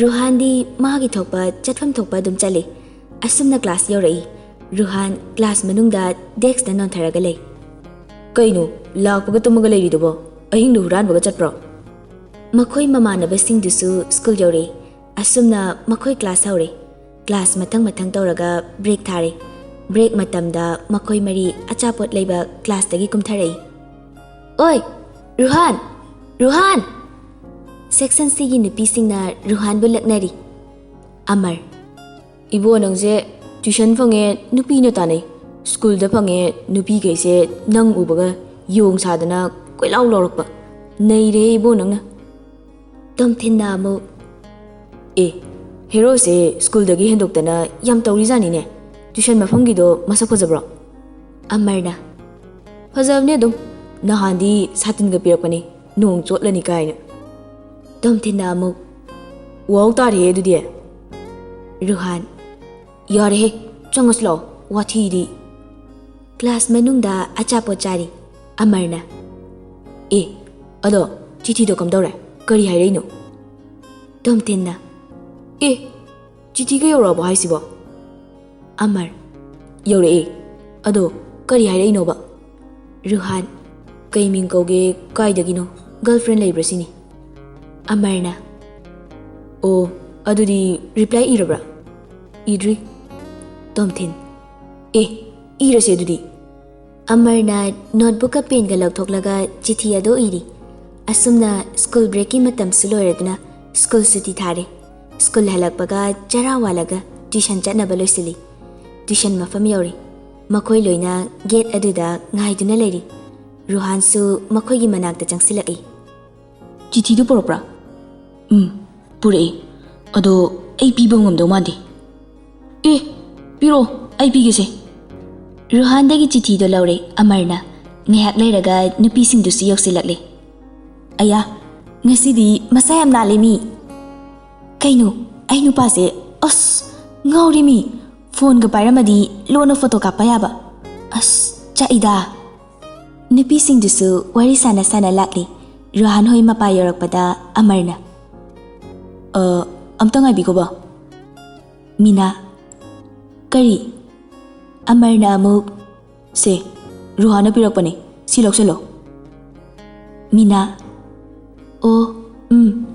ꯔꯨꯍꯥꯟꯗꯤ ꯃꯥꯒꯤ ꯊꯣꯛꯄ ꯆꯠꯐꯝ ꯊꯣꯛꯄ ꯑꯗꯨꯝ ꯆꯠꯂꯤ꯫ ꯑꯁꯨꯝꯅ ꯀ꯭ꯂꯥꯁ ꯌꯧꯔꯛꯏ꯫ ꯔꯨꯍꯥꯟ ꯀ꯭ꯂꯥꯁ ꯃꯅꯨꯡꯗ ꯗꯦꯛꯁꯇ ꯅꯣꯟꯊꯔꯒ ꯂꯩ꯫ "ꯀꯩꯅꯣ, ꯂꯥꯛꯄꯒ ꯇꯨꯝꯃꯒ ꯂꯩꯔꯤꯗꯨꯕꯣ? ꯑꯍꯤꯡꯗ ꯍꯨꯔꯥꯟꯕꯒ ꯆꯠꯄ꯭ꯔꯣ?" ꯃꯈꯣꯏ ꯃꯃꯥꯟꯅꯕꯁꯤꯡꯗꯨꯁꯨ ꯁ꯭ꯀꯨꯜ ꯌꯧꯔꯛꯏ꯫ ꯑꯁꯨꯝꯅ ꯃꯈꯣꯏ ꯀ꯭ꯂꯥꯁ ꯍꯧꯔꯦ꯫ ꯀ꯭ꯂꯥꯁ ꯃꯊꯪ ꯃꯊꯪ ꯇꯧꯔꯒ ꯕ꯭ꯔꯦꯛ ꯊꯥꯔꯦ꯫ ꯕ꯭ꯔꯦꯛ ꯃꯇꯝꯗ ꯃꯈꯣꯏ ꯃꯔꯤ ꯑꯆꯥꯄꯣꯠ ꯂꯩꯕ ꯀ꯭ꯂꯥꯁꯇꯒꯤ ꯀꯨꯝꯊꯔꯛꯏ꯫ "ꯑꯣꯏ, ꯔꯨꯍꯥꯟ! ꯔꯨꯍꯥꯟ!" ꯁꯦꯛꯁꯟ ꯁꯤꯒꯤ ꯅꯨꯄꯤꯁꯤꯡꯅ ꯔꯨꯍꯥꯟꯕꯨ ꯂꯛꯅꯔꯤ꯫ ꯑꯃꯔ, "ꯏꯕꯣ, ꯅꯪꯁꯦ ꯇ꯭ꯌꯨꯁꯟ ꯐꯪꯉꯦ, ꯅꯨꯄꯤꯅ ꯇꯥꯟꯅꯩ꯫ ꯁ꯭ꯀꯨꯜꯗ ꯐꯪꯉꯦ, ꯅꯨꯄꯤꯈꯩꯁꯦ ꯅꯪ ꯎꯕꯒ ꯌꯣꯡ ꯁꯥꯗꯅ ꯀꯣꯏꯂꯥꯎ ꯂꯥꯎꯔꯛꯄ꯫ ꯅꯩꯔꯦ ꯏꯕꯣ ꯅꯪꯅ!" ꯇꯣꯝꯊꯤꯟꯅ ꯑꯃꯨꯛ, "ꯑꯦ, ꯍꯦꯔꯣꯁꯦ ꯁ꯭ꯀꯨꯜꯗꯒꯤ ꯍꯦꯟꯗꯣꯛꯇꯅ ꯌꯥꯝ ꯇꯧꯔꯤꯖꯥꯅꯤꯅꯦ꯫ ꯇ꯭ꯌꯨꯁꯟ ꯃꯐꯝꯒꯤꯗꯣ ꯃꯁꯛ ꯐꯖꯕ꯭ꯔꯣ?" ꯑꯃꯔꯅ, "ꯐꯖꯕꯅꯦ ꯑꯗꯨꯝ꯫ ꯅꯍꯥꯟꯗꯤ ꯁꯥꯇꯤꯟꯒ ꯄꯤꯔꯛꯄꯅꯦ, ꯅꯣꯡ ꯆꯣꯠꯂꯅꯤ ꯀꯥꯏꯅ꯫" ꯇꯣꯝꯊꯤꯟꯅ ꯑꯃꯨꯛ, "ꯋꯥꯎ ꯇꯥꯔꯦꯍꯦ ꯑꯗꯨꯗꯤ꯫" ꯔꯨꯍꯥꯟ, "ꯌꯥꯔꯦꯍꯦ, ꯆꯪꯉꯁꯤ ꯂꯥꯛꯑꯣ, ꯋꯥꯊꯤꯗꯤ꯫" ꯀ꯭ꯂꯥꯁ ꯃꯅꯨꯡꯗ ꯑꯆꯥꯄꯣꯠ ꯆꯥꯔꯤ꯫ ꯑꯃꯔꯅ, "ꯑꯦ, ꯑꯗꯣ ꯆꯤꯊꯤꯗꯣ ꯀꯝꯗꯧꯔꯦ? ꯀꯔꯤ ꯍꯥꯏꯔꯛꯏꯅꯣ?" ꯇꯣꯝꯊꯤꯟꯅ, "ꯑꯦ, ꯆꯤꯊꯤꯒ ꯌꯧꯔꯛꯑꯕꯣ ꯍꯥꯏꯁꯤꯕꯣ?" ꯑꯃꯔ, "ꯌꯧꯔꯛꯑꯦ꯫ ꯑꯗꯣ ꯀꯔꯤ ꯍꯥꯏꯔꯛꯏꯅꯣꯕ?" ꯔꯨꯍꯥꯟ, "ꯀꯩ ꯃꯤꯡ ꯀꯧꯒꯦ, ꯀꯥꯏꯗꯒꯤꯅꯣ, ꯒꯔꯜꯐ꯭ꯔꯦꯟ ꯂꯩꯕ꯭ꯔꯥ ꯁꯤꯅꯤ꯫" ꯑꯃꯔꯅ, "ꯑꯣ, ꯑꯗꯨꯗꯤ ꯔꯤꯄ꯭ꯂꯥꯏ ꯏꯔꯕ꯭ꯔꯥ?" "ꯏꯗ꯭ꯔꯤ꯫" ꯇꯣꯝꯊꯤꯟ, "ꯑꯦ, ꯏꯔꯁꯦ ꯑꯗꯨꯗꯤ꯫" ꯑꯃꯔꯅ ꯅꯣꯠꯕꯨꯛꯀ ꯄꯦꯟꯒ ꯂꯧꯊꯣꯛꯂꯒ ꯆꯤꯊꯤ ꯑꯗꯨ ꯏꯔꯤ꯫ ꯑꯁꯨꯝꯅ ꯁ꯭ꯀꯨꯜ ꯕ꯭ꯔꯦꯛꯀꯤ ꯃꯇꯝꯁꯨ ꯂꯣꯏꯔꯗꯨꯅ ꯁ꯭ꯀꯨꯜ ꯁꯨꯇꯤ ꯊꯥꯔꯦ꯫ ꯁ꯭ꯀꯨꯜ ꯍꯜꯂꯛꯄꯒ ꯆꯔꯥ ꯋꯥꯜꯂꯒ ꯇ꯭ꯌꯨꯁꯟ ꯆꯠꯅꯕ ꯂꯣꯏꯁꯤꯜꯂꯤ꯫ ꯇ꯭ꯌꯨꯁꯟ ꯃꯐꯝ ꯌꯧꯔꯦ꯫ ꯃꯈꯣꯏ ꯂꯣꯏꯅ ꯒꯦꯠ ꯑꯗꯨꯗ ꯉꯥꯏꯗꯨꯅ ꯂꯩꯔꯤ꯫ ꯔꯨꯍꯥꯟꯁꯨ ꯃꯈꯣꯏꯒꯤ ꯃꯅꯥꯛꯇ ꯆꯪꯁꯤꯜꯂꯛꯏ꯫ "ꯆꯤꯊꯤꯗꯨ ꯄꯨꯔꯛꯄ꯭ꯔꯥ?" "ꯎꯝ, ꯄꯨꯔꯛꯑꯦ꯫ ꯑꯗꯣ ꯑꯩ ꯄꯤꯕ ꯉꯝꯗꯧ ꯃꯥꯟꯗꯦ꯫" "ꯑꯦ, ꯄꯤꯔꯛꯑꯣ, ꯑꯩ ꯄꯤꯒꯦꯁꯦ꯫" ꯔꯨꯍꯥꯟꯗꯒꯤ ꯆꯤꯊꯤꯗꯣ ꯂꯧꯔꯦ ꯑꯃꯔꯅ꯫ ꯉꯥꯏꯍꯥꯛ ꯂꯩꯔꯒ ꯅꯨꯄꯤꯁꯤꯡꯗꯨꯁꯨ ꯌꯧꯁꯤꯜꯂꯛꯂꯦ꯫ "ꯑꯌꯥ, ꯉꯁꯤꯗꯤ ꯃꯁꯥ ꯌꯥꯝ ꯅꯥꯜꯂꯦ ꯃꯤ꯫ ꯀꯩꯅꯣ, ꯑꯩ ꯅꯨꯄꯥꯁꯦ, ꯑꯁ, ꯉꯥꯎꯔꯦ ꯃꯤ꯫ ꯐꯣꯟꯒ ꯄꯥꯏꯔꯝꯃꯗꯤ ꯂꯣꯟꯅ ꯐꯣꯇꯣ ꯀꯥꯞꯄ ꯌꯥꯕ꯫ ꯑꯁ, ꯆꯥꯛꯏꯗ꯫" ꯅꯨꯄꯤꯁꯤꯡꯗꯨꯁꯨ ꯋꯥꯔꯤ ꯁꯥꯟꯅ ꯁꯥꯟꯅ ꯂꯥꯛꯂꯤ꯫ ꯔꯨꯍꯥꯟ ꯍꯣꯏ ꯃꯄꯥ ꯌꯧꯔꯛꯄꯗ ꯑꯃꯔꯅ, "ꯑ, ꯑꯝꯇ ꯉꯥꯏꯕꯤꯈꯣꯕ꯫" ꯃꯤꯅꯥ, "ꯀꯔꯤ?" ꯑꯃꯔꯅ ꯑꯃꯨꯛ, "ꯁꯦ, ꯔꯨꯍꯥꯟꯅ ꯄꯤꯔꯛꯄꯅꯦ, ꯁꯤ ꯂꯧꯁꯜꯂꯣ꯫" ꯃꯤꯅꯥ, "ꯑꯣ, ꯎꯝ꯫"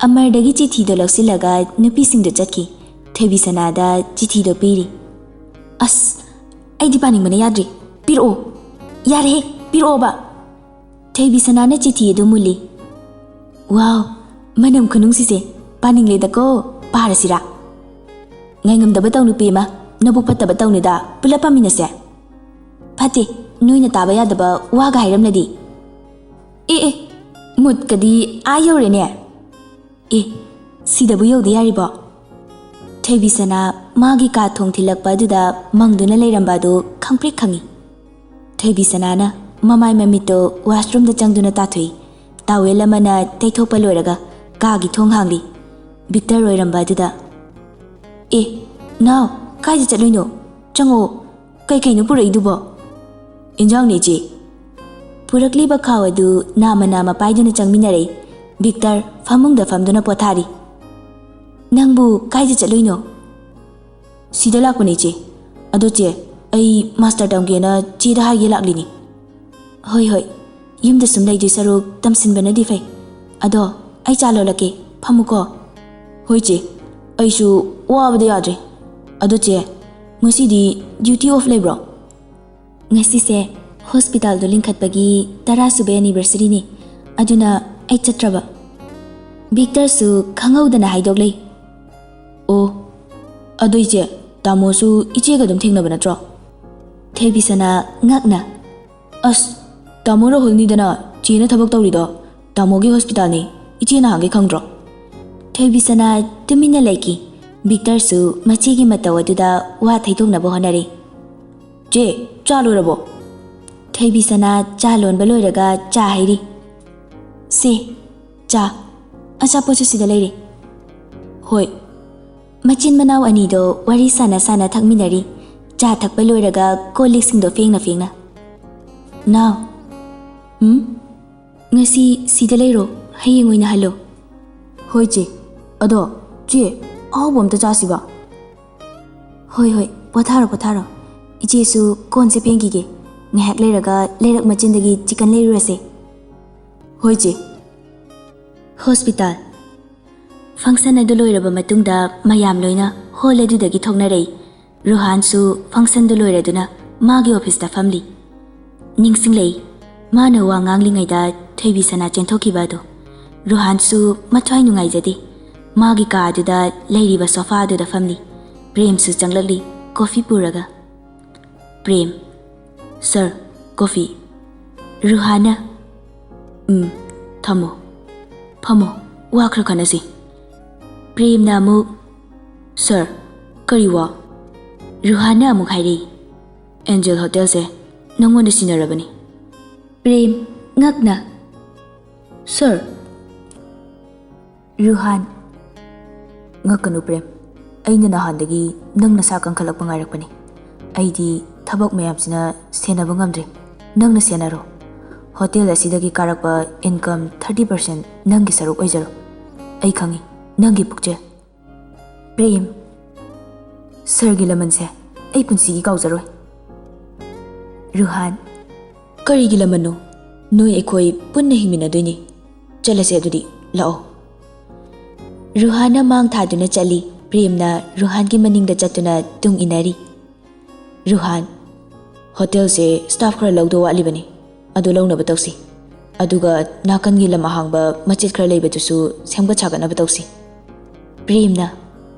ꯑꯃꯔꯗꯒꯤ ꯆꯤꯊꯤꯗꯣ ꯂꯧꯁꯤꯜꯂꯒ ꯅꯨꯄꯤꯁꯤꯡꯗꯣ ꯆꯠꯈꯤ꯫ ꯊꯣꯏꯕꯤꯁꯅꯥꯗ ꯆꯤꯊꯤꯗꯣ ꯄꯤꯔꯤ꯫ "ꯑꯁ, ꯑꯩꯗꯤ ꯄꯥꯅꯤꯡꯕꯅ ꯌꯥꯗ꯭ꯔꯦ꯫ ꯄꯤꯔꯛꯑꯣ꯫ ꯌꯥꯔꯦꯍꯦ, ꯄꯤꯔꯛꯑꯣꯕ!" ꯊꯣꯏꯕꯤꯁꯅꯥꯅ ꯆꯤꯊꯤ ꯑꯗꯨ ꯃꯨꯜꯂꯤ꯫ "ꯋꯥꯎ, ꯃꯅꯝ ꯈꯨꯅꯨꯡꯁꯤꯁꯦ! ꯄꯥꯅꯤꯡꯂꯦꯗꯀꯣ꯫ ꯄꯥꯔꯁꯤꯔꯥ?" "ꯉꯥꯏꯉꯝꯗꯕ ꯇꯧꯅꯨ ꯄꯦꯃ, ꯅꯕꯨꯛ ꯐꯠꯇꯕ ꯇꯧꯅꯨꯗ, ꯄꯨꯂꯞ ꯄꯥꯃꯤꯟꯅꯁꯦ꯫" "ꯐꯠꯇꯦ, ꯅꯣꯏꯅ ꯇꯥꯕ ꯌꯥꯗꯕ ꯋꯥꯒ ꯍꯥꯏꯔꯝꯂꯗꯤ꯫" "ꯑꯦ ꯑꯦ, ꯃꯨꯠꯀꯗꯤ ꯑꯥ ꯌꯧꯔꯦꯅꯦ!" "ꯑꯦ, ꯁꯤꯗꯕꯨ ꯌꯧꯗꯤ ꯌꯥꯔꯤꯕꯣ?" ꯊꯣꯏꯕꯤꯁꯅꯥ ꯃꯥꯒꯤ ꯀꯥ ꯊꯣꯡ ꯊꯤꯜꯂꯛꯄ ꯑꯗꯨꯗ ꯃꯪꯗꯨꯅ ꯂꯩꯔꯝꯕ ꯑꯗꯨ ꯈꯪꯄ꯭ꯔꯦꯛ ꯈꯪꯉꯤ꯫ ꯊꯣꯏꯕꯤꯁꯅꯥꯅ ꯃꯃꯥꯏ ꯃꯃꯤꯠꯇꯣ ꯋꯥꯁꯔꯨꯝꯗ ꯆꯪꯗꯨꯅ ꯇꯥꯊꯣꯛꯏ꯫ ꯇꯥꯋꯦꯜ ꯑꯃꯅ ꯇꯩꯊꯣꯛꯄ ꯂꯣꯏꯔꯒ ꯀꯥꯒꯤ ꯊꯣꯡ ꯍꯥꯡꯂꯤ꯫ ꯕꯤꯛꯇꯔ ꯑꯣꯏꯔꯝꯕ ꯑꯗꯨꯗ, "ꯑꯦ, ꯅꯥꯎ, ꯀꯥꯏꯗ ꯆꯠꯂꯨꯏꯅꯣ? ꯆꯪꯉꯛꯑꯣ꯫ ꯀꯩꯀꯩꯅꯣ ꯄꯨꯔꯛꯏꯗꯨꯕꯣ?" "ꯏꯟꯖꯥꯡꯅꯦ, ꯏꯆꯦ꯫" ꯄꯨꯔꯛꯂꯤꯕ ꯈꯥꯎ ꯑꯗꯨ ꯅꯥꯃ ꯅꯥꯃ ꯄꯥꯏꯗꯨꯅ ꯆꯪꯃꯤꯟꯅꯔꯛꯏ꯫ ꯕꯤꯛꯇꯔ ꯐꯃꯨꯡꯗ ꯐꯝꯗꯨꯅ ꯄꯣꯊꯥꯔꯤ꯫ "ꯅꯪꯕꯨ ꯀꯥꯏꯗ ꯆꯠꯂꯨꯏꯅꯣ?" "ꯁꯤꯗ ꯂꯥꯛꯄꯅꯦ, ꯏꯆꯦ꯫ ꯑꯗꯣ ꯆꯦ, ꯑꯩ ꯃꯥꯁꯇꯔ ꯇꯝꯒꯦꯅ ꯆꯦꯗ ꯍꯥꯏꯒꯦ ꯂꯥꯛꯂꯤꯅꯤ꯫" "ꯍꯣꯏ, ꯍꯣꯏ, ꯌꯨꯝꯗ ꯁꯨꯝ ꯂꯩꯗꯣꯏ ꯁꯔꯨꯛ ꯇꯝꯁꯤꯟꯕꯅꯗꯤ ꯐꯩ꯫ ꯑꯗꯣ ꯑꯩ ꯆꯥ ꯂꯣꯜꯂꯛꯀꯦ, ꯐꯝꯃꯨꯀꯣ꯫" "ꯍꯣꯏ ꯆꯦ, ꯑꯩꯁꯨ ꯋꯥꯕꯗ ꯌꯥꯗ꯭ꯔꯦ꯫ ꯑꯗꯣ ꯆꯦ, ꯉꯁꯤꯗꯤ ꯗ꯭ꯌꯨꯇꯤ ꯑꯣꯐ ꯂꯩꯕ꯭ꯔꯣ?" "ꯉꯁꯤꯁꯦ ꯍꯣꯁꯄꯤꯇꯥꯜꯗꯣ ꯂꯤꯡꯈꯠꯄꯒꯤ ꯇꯔꯥ ꯁꯨꯕ ꯑꯦꯅꯤꯚꯔꯁꯔꯤꯅꯤ, ꯑꯗꯨꯅ ꯑꯩ ꯆꯠꯇ꯭ꯔꯕ꯫" ꯕꯤꯛꯇꯔꯁꯨ ꯈꯪꯍꯧꯗꯅ ꯍꯥꯏꯗꯣꯛꯂꯦ꯫ "ꯑꯣ, ꯑꯗꯣ ꯏꯆꯦ, ꯇꯥꯃꯣꯁꯨ ꯏꯆꯦꯒ ꯑꯗꯨꯝ ꯊꯦꯡꯅꯕ ꯅꯠꯇ꯭ꯔꯣ?" ꯊꯣꯏꯕꯤꯁꯅꯥ ꯉꯛꯅ, "ꯑꯁ, ꯇꯥꯃꯣ ꯔꯥꯍꯨꯜꯅꯤꯗꯅ ꯆꯦꯅ ꯊꯕꯛ ꯇꯧꯔꯤꯗꯣ꯫ ꯇꯥꯃꯣꯒꯤ ꯍꯣꯁꯄꯤꯇꯥꯜꯅꯤ, ꯏꯆꯦ ꯅꯍꯥꯟꯒꯩ ꯈꯪꯗ꯭ꯔꯣ?" ꯊꯣꯏꯕꯤꯁꯅꯥ ꯇꯨꯃꯤꯟꯅ ꯂꯩꯈꯤ꯫ ꯕꯤꯛꯇꯔꯁꯨ ꯃꯆꯦꯒꯤ ꯃꯇꯧ ꯑꯗꯨꯗ ꯋꯥ ꯊꯩꯗꯣꯛꯅꯕ ꯍꯣꯠꯅꯔꯤ꯫ "ꯆꯦ, ꯆꯥ ꯂꯣꯏꯔꯕꯣ?" ꯊꯣꯏꯕꯤꯁꯅꯥ ꯆꯥ ꯂꯣꯟꯕ ꯂꯣꯏꯔꯒ ꯆꯥ ꯍꯩꯔꯤ꯫ "ꯁꯦ, ꯆꯥ꯫ ꯑꯆꯥꯄꯣꯠꯁꯨ ꯁꯤꯗ ꯂꯩꯔꯦ꯫" "ꯍꯣꯏ꯫" ꯃꯆꯤꯟ ꯃꯅꯥꯎ ꯑꯅꯤꯗꯣ ꯋꯥꯔꯤ ꯁꯥꯟꯅ ꯁꯥꯟꯅ ꯊꯛꯃꯤꯟꯅꯔꯤ꯫ ꯆꯥ ꯊꯛꯄ ꯂꯣꯏꯔꯒ ꯀꯣꯜ ꯂꯤꯛꯁꯤꯡꯗꯣ ꯐꯦꯡꯅ ꯐꯦꯡꯅ꯫ "ꯅꯥꯎ꯫" "ꯎꯝ?" "ꯉꯁꯤ ꯁꯤꯗ ꯂꯩꯔꯣ, ꯍꯌꯦꯡ ꯑꯣꯏꯅ ꯍꯜꯂꯣ꯫" "ꯍꯣꯏ ꯆꯦ꯫ ꯑꯗꯣ ꯆꯦ, ꯑꯍꯥꯎꯕ ꯑꯝꯇ ꯆꯥꯁꯤꯕ?" "ꯍꯣꯏ, ꯍꯣꯏ, ꯄꯣꯊꯥꯔꯣ, ꯄꯣꯊꯥꯔꯣ꯫ ꯏꯆꯦꯁꯨ ꯀꯣꯟꯁꯦ ꯐꯦꯡꯈꯤꯒꯦ꯫ ꯉꯥꯏꯍꯥꯛ ꯂꯩꯔꯒ ꯂꯩꯔꯛ ꯃꯆꯤꯟꯗꯒꯤ ꯆꯤꯀꯟ ꯂꯩꯔꯨꯔꯁꯦ꯫" "ꯍꯣꯏ ꯆꯦ꯫" ꯍꯣꯁꯄꯤꯇꯥꯜ꯫ ꯐꯪꯁꯟ ꯑꯗꯨ ꯂꯣꯏꯔꯕ ꯃꯇꯨꯡꯗ ꯃꯌꯥꯝ ꯂꯣꯏꯅ ꯍꯣꯜ ꯑꯗꯨꯗꯒꯤ ꯊꯣꯛꯅꯔꯛꯏ꯫ ꯔꯨꯍꯥꯟꯁꯨ ꯐꯪꯁꯟꯗꯨ ꯂꯣꯏꯔꯗꯨꯅ ꯃꯥꯒꯤ ꯑꯣꯐꯤꯁꯇ ꯐꯝꯂꯤ꯫ ꯅꯤꯡꯁꯤꯡꯂꯛꯏ, ꯃꯥꯅ ꯋꯥ ꯉꯥꯡꯂꯤꯉꯩꯗ ꯊꯣꯏꯕꯤ ꯁꯅꯥ ꯆꯦꯟꯊꯣꯛꯈꯤꯕ ꯑꯗꯨ꯫ ꯔꯨꯍꯥꯟꯁꯨ ꯃꯊ꯭ꯋꯥꯏ ꯅꯨꯡꯉꯥꯏꯖꯗꯦ꯫ ꯃꯥꯒꯤ ꯀꯥ ꯑꯗꯨꯗ ꯂꯩꯔꯤꯕ ꯁꯣꯐꯥ ꯑꯗꯨꯗ ꯐꯝꯂꯤ꯫ ꯄ꯭ꯔꯦꯝꯁꯨ ꯆꯪꯂꯛꯂꯤ, ꯀꯣꯐꯤ ꯄꯨꯔꯒ꯫ Prem, "sir, coffee." ꯔꯨꯍꯥꯟꯅ, "ꯎꯝ, ꯊꯝꯃꯣ꯫ ꯐꯝꯃꯣ, ꯋꯥ ꯈꯔ ꯈꯟꯅꯁꯤ꯫" ꯄ꯭ꯔꯦꯝꯅ ꯑꯃꯨꯛ, "ꯁꯔ, ꯀꯔꯤ ꯋꯥ?" ꯔꯨꯍꯥꯟꯅ ꯑꯃꯨꯛ ꯍꯥꯏꯔꯛꯏ, "ꯑꯦꯟꯖꯦꯜ ꯍꯣꯇꯦꯜꯁꯦ ꯅꯪꯉꯣꯟꯗ ꯁꯤꯟꯅꯔꯕꯅꯤ꯫" ꯄ꯭ꯔꯦꯝ, ꯉꯛꯅ, "ꯁꯔ?" ꯔꯨꯍꯥꯟ, "ꯉꯛꯀꯅꯨ ꯄ꯭ꯔꯦꯝ, ꯑꯩꯅ ꯅꯍꯥꯟꯗꯒꯤ ꯅꯪ ꯅꯁꯥ ꯀꯟꯈꯠꯂꯛꯄ ꯉꯥꯏꯔꯛꯄꯅꯤ꯫ ꯑꯩꯗꯤ ꯊꯕꯛ ꯃꯌꯥꯝꯁꯤꯅ ꯁꯦꯟꯅꯕ ꯉꯝꯗ꯭ꯔꯦ꯫ ꯅꯪꯅ ꯁꯦꯟꯅꯔꯣ꯫ ꯍꯣꯇꯦꯜ ꯑꯁꯤꯗꯒꯤ ꯀꯥꯔꯛꯄ ꯏꯟꯀꯝ ꯊꯥꯔꯇꯤ ꯄꯥꯔꯁꯦꯟ ꯅꯪꯒꯤ ꯁꯔꯨꯛ ꯑꯣꯏꯖꯔꯣ꯫ ꯑꯩ ꯈꯪꯏ ꯅꯪꯒꯤ ꯄꯨꯛꯆꯦꯜ꯫" ꯄ꯭ꯔꯦꯝ, "ꯁꯔꯒꯤ ꯂꯃꯟꯁꯦ ꯑꯩ ꯄꯨꯟꯁꯤꯒꯤ ꯀꯥꯎꯖꯔꯣꯏ꯫" ꯔꯨꯍꯥꯟ, "ꯀꯔꯤꯒꯤ ꯂꯃꯟꯅꯣ? ꯅꯣꯏ ꯑꯩꯈꯣꯏ ꯄꯨꯟꯅ ꯍꯤꯡꯃꯤꯟꯅꯗꯣꯏꯅꯤ꯫ ꯆꯠꯂꯁꯦ ꯑꯗꯨꯗꯤ, ꯂꯥꯛꯑꯣ꯫" ꯔꯨꯍꯥꯟꯅ ꯃꯥꯡ ꯊꯥꯗꯨꯅ ꯆꯠꯂꯤ꯫ ꯄ꯭ꯔꯦꯝꯅ ꯔꯨꯍꯥꯟꯒꯤ ꯃꯅꯤꯡꯗ ꯆꯠꯇꯨꯅ ꯇꯨꯡ ꯏꯟꯅꯔꯤ꯫ ꯔꯨꯍꯥꯟ, "ꯍꯣꯇꯦꯜꯁꯦ ꯁ꯭ꯇꯥꯐ ꯈꯔ ꯂꯧꯗꯧ ꯋꯥꯠꯂꯤꯕꯅꯤ, ꯑꯗꯨ ꯂꯧꯅꯕ ꯇꯧꯁꯤ꯫ ꯑꯗꯨꯒ ꯅꯥꯀꯟꯒꯤ ꯂꯝ ꯑꯍꯥꯡꯕ ꯃꯆꯦꯠ ꯈꯔ ꯂꯩꯕꯗꯨꯁꯨ ꯁꯦꯝꯒꯠ ꯁꯥꯒꯠꯅꯕ ꯇꯧꯁꯤ꯫" ꯄ꯭ꯔꯦꯝꯅ,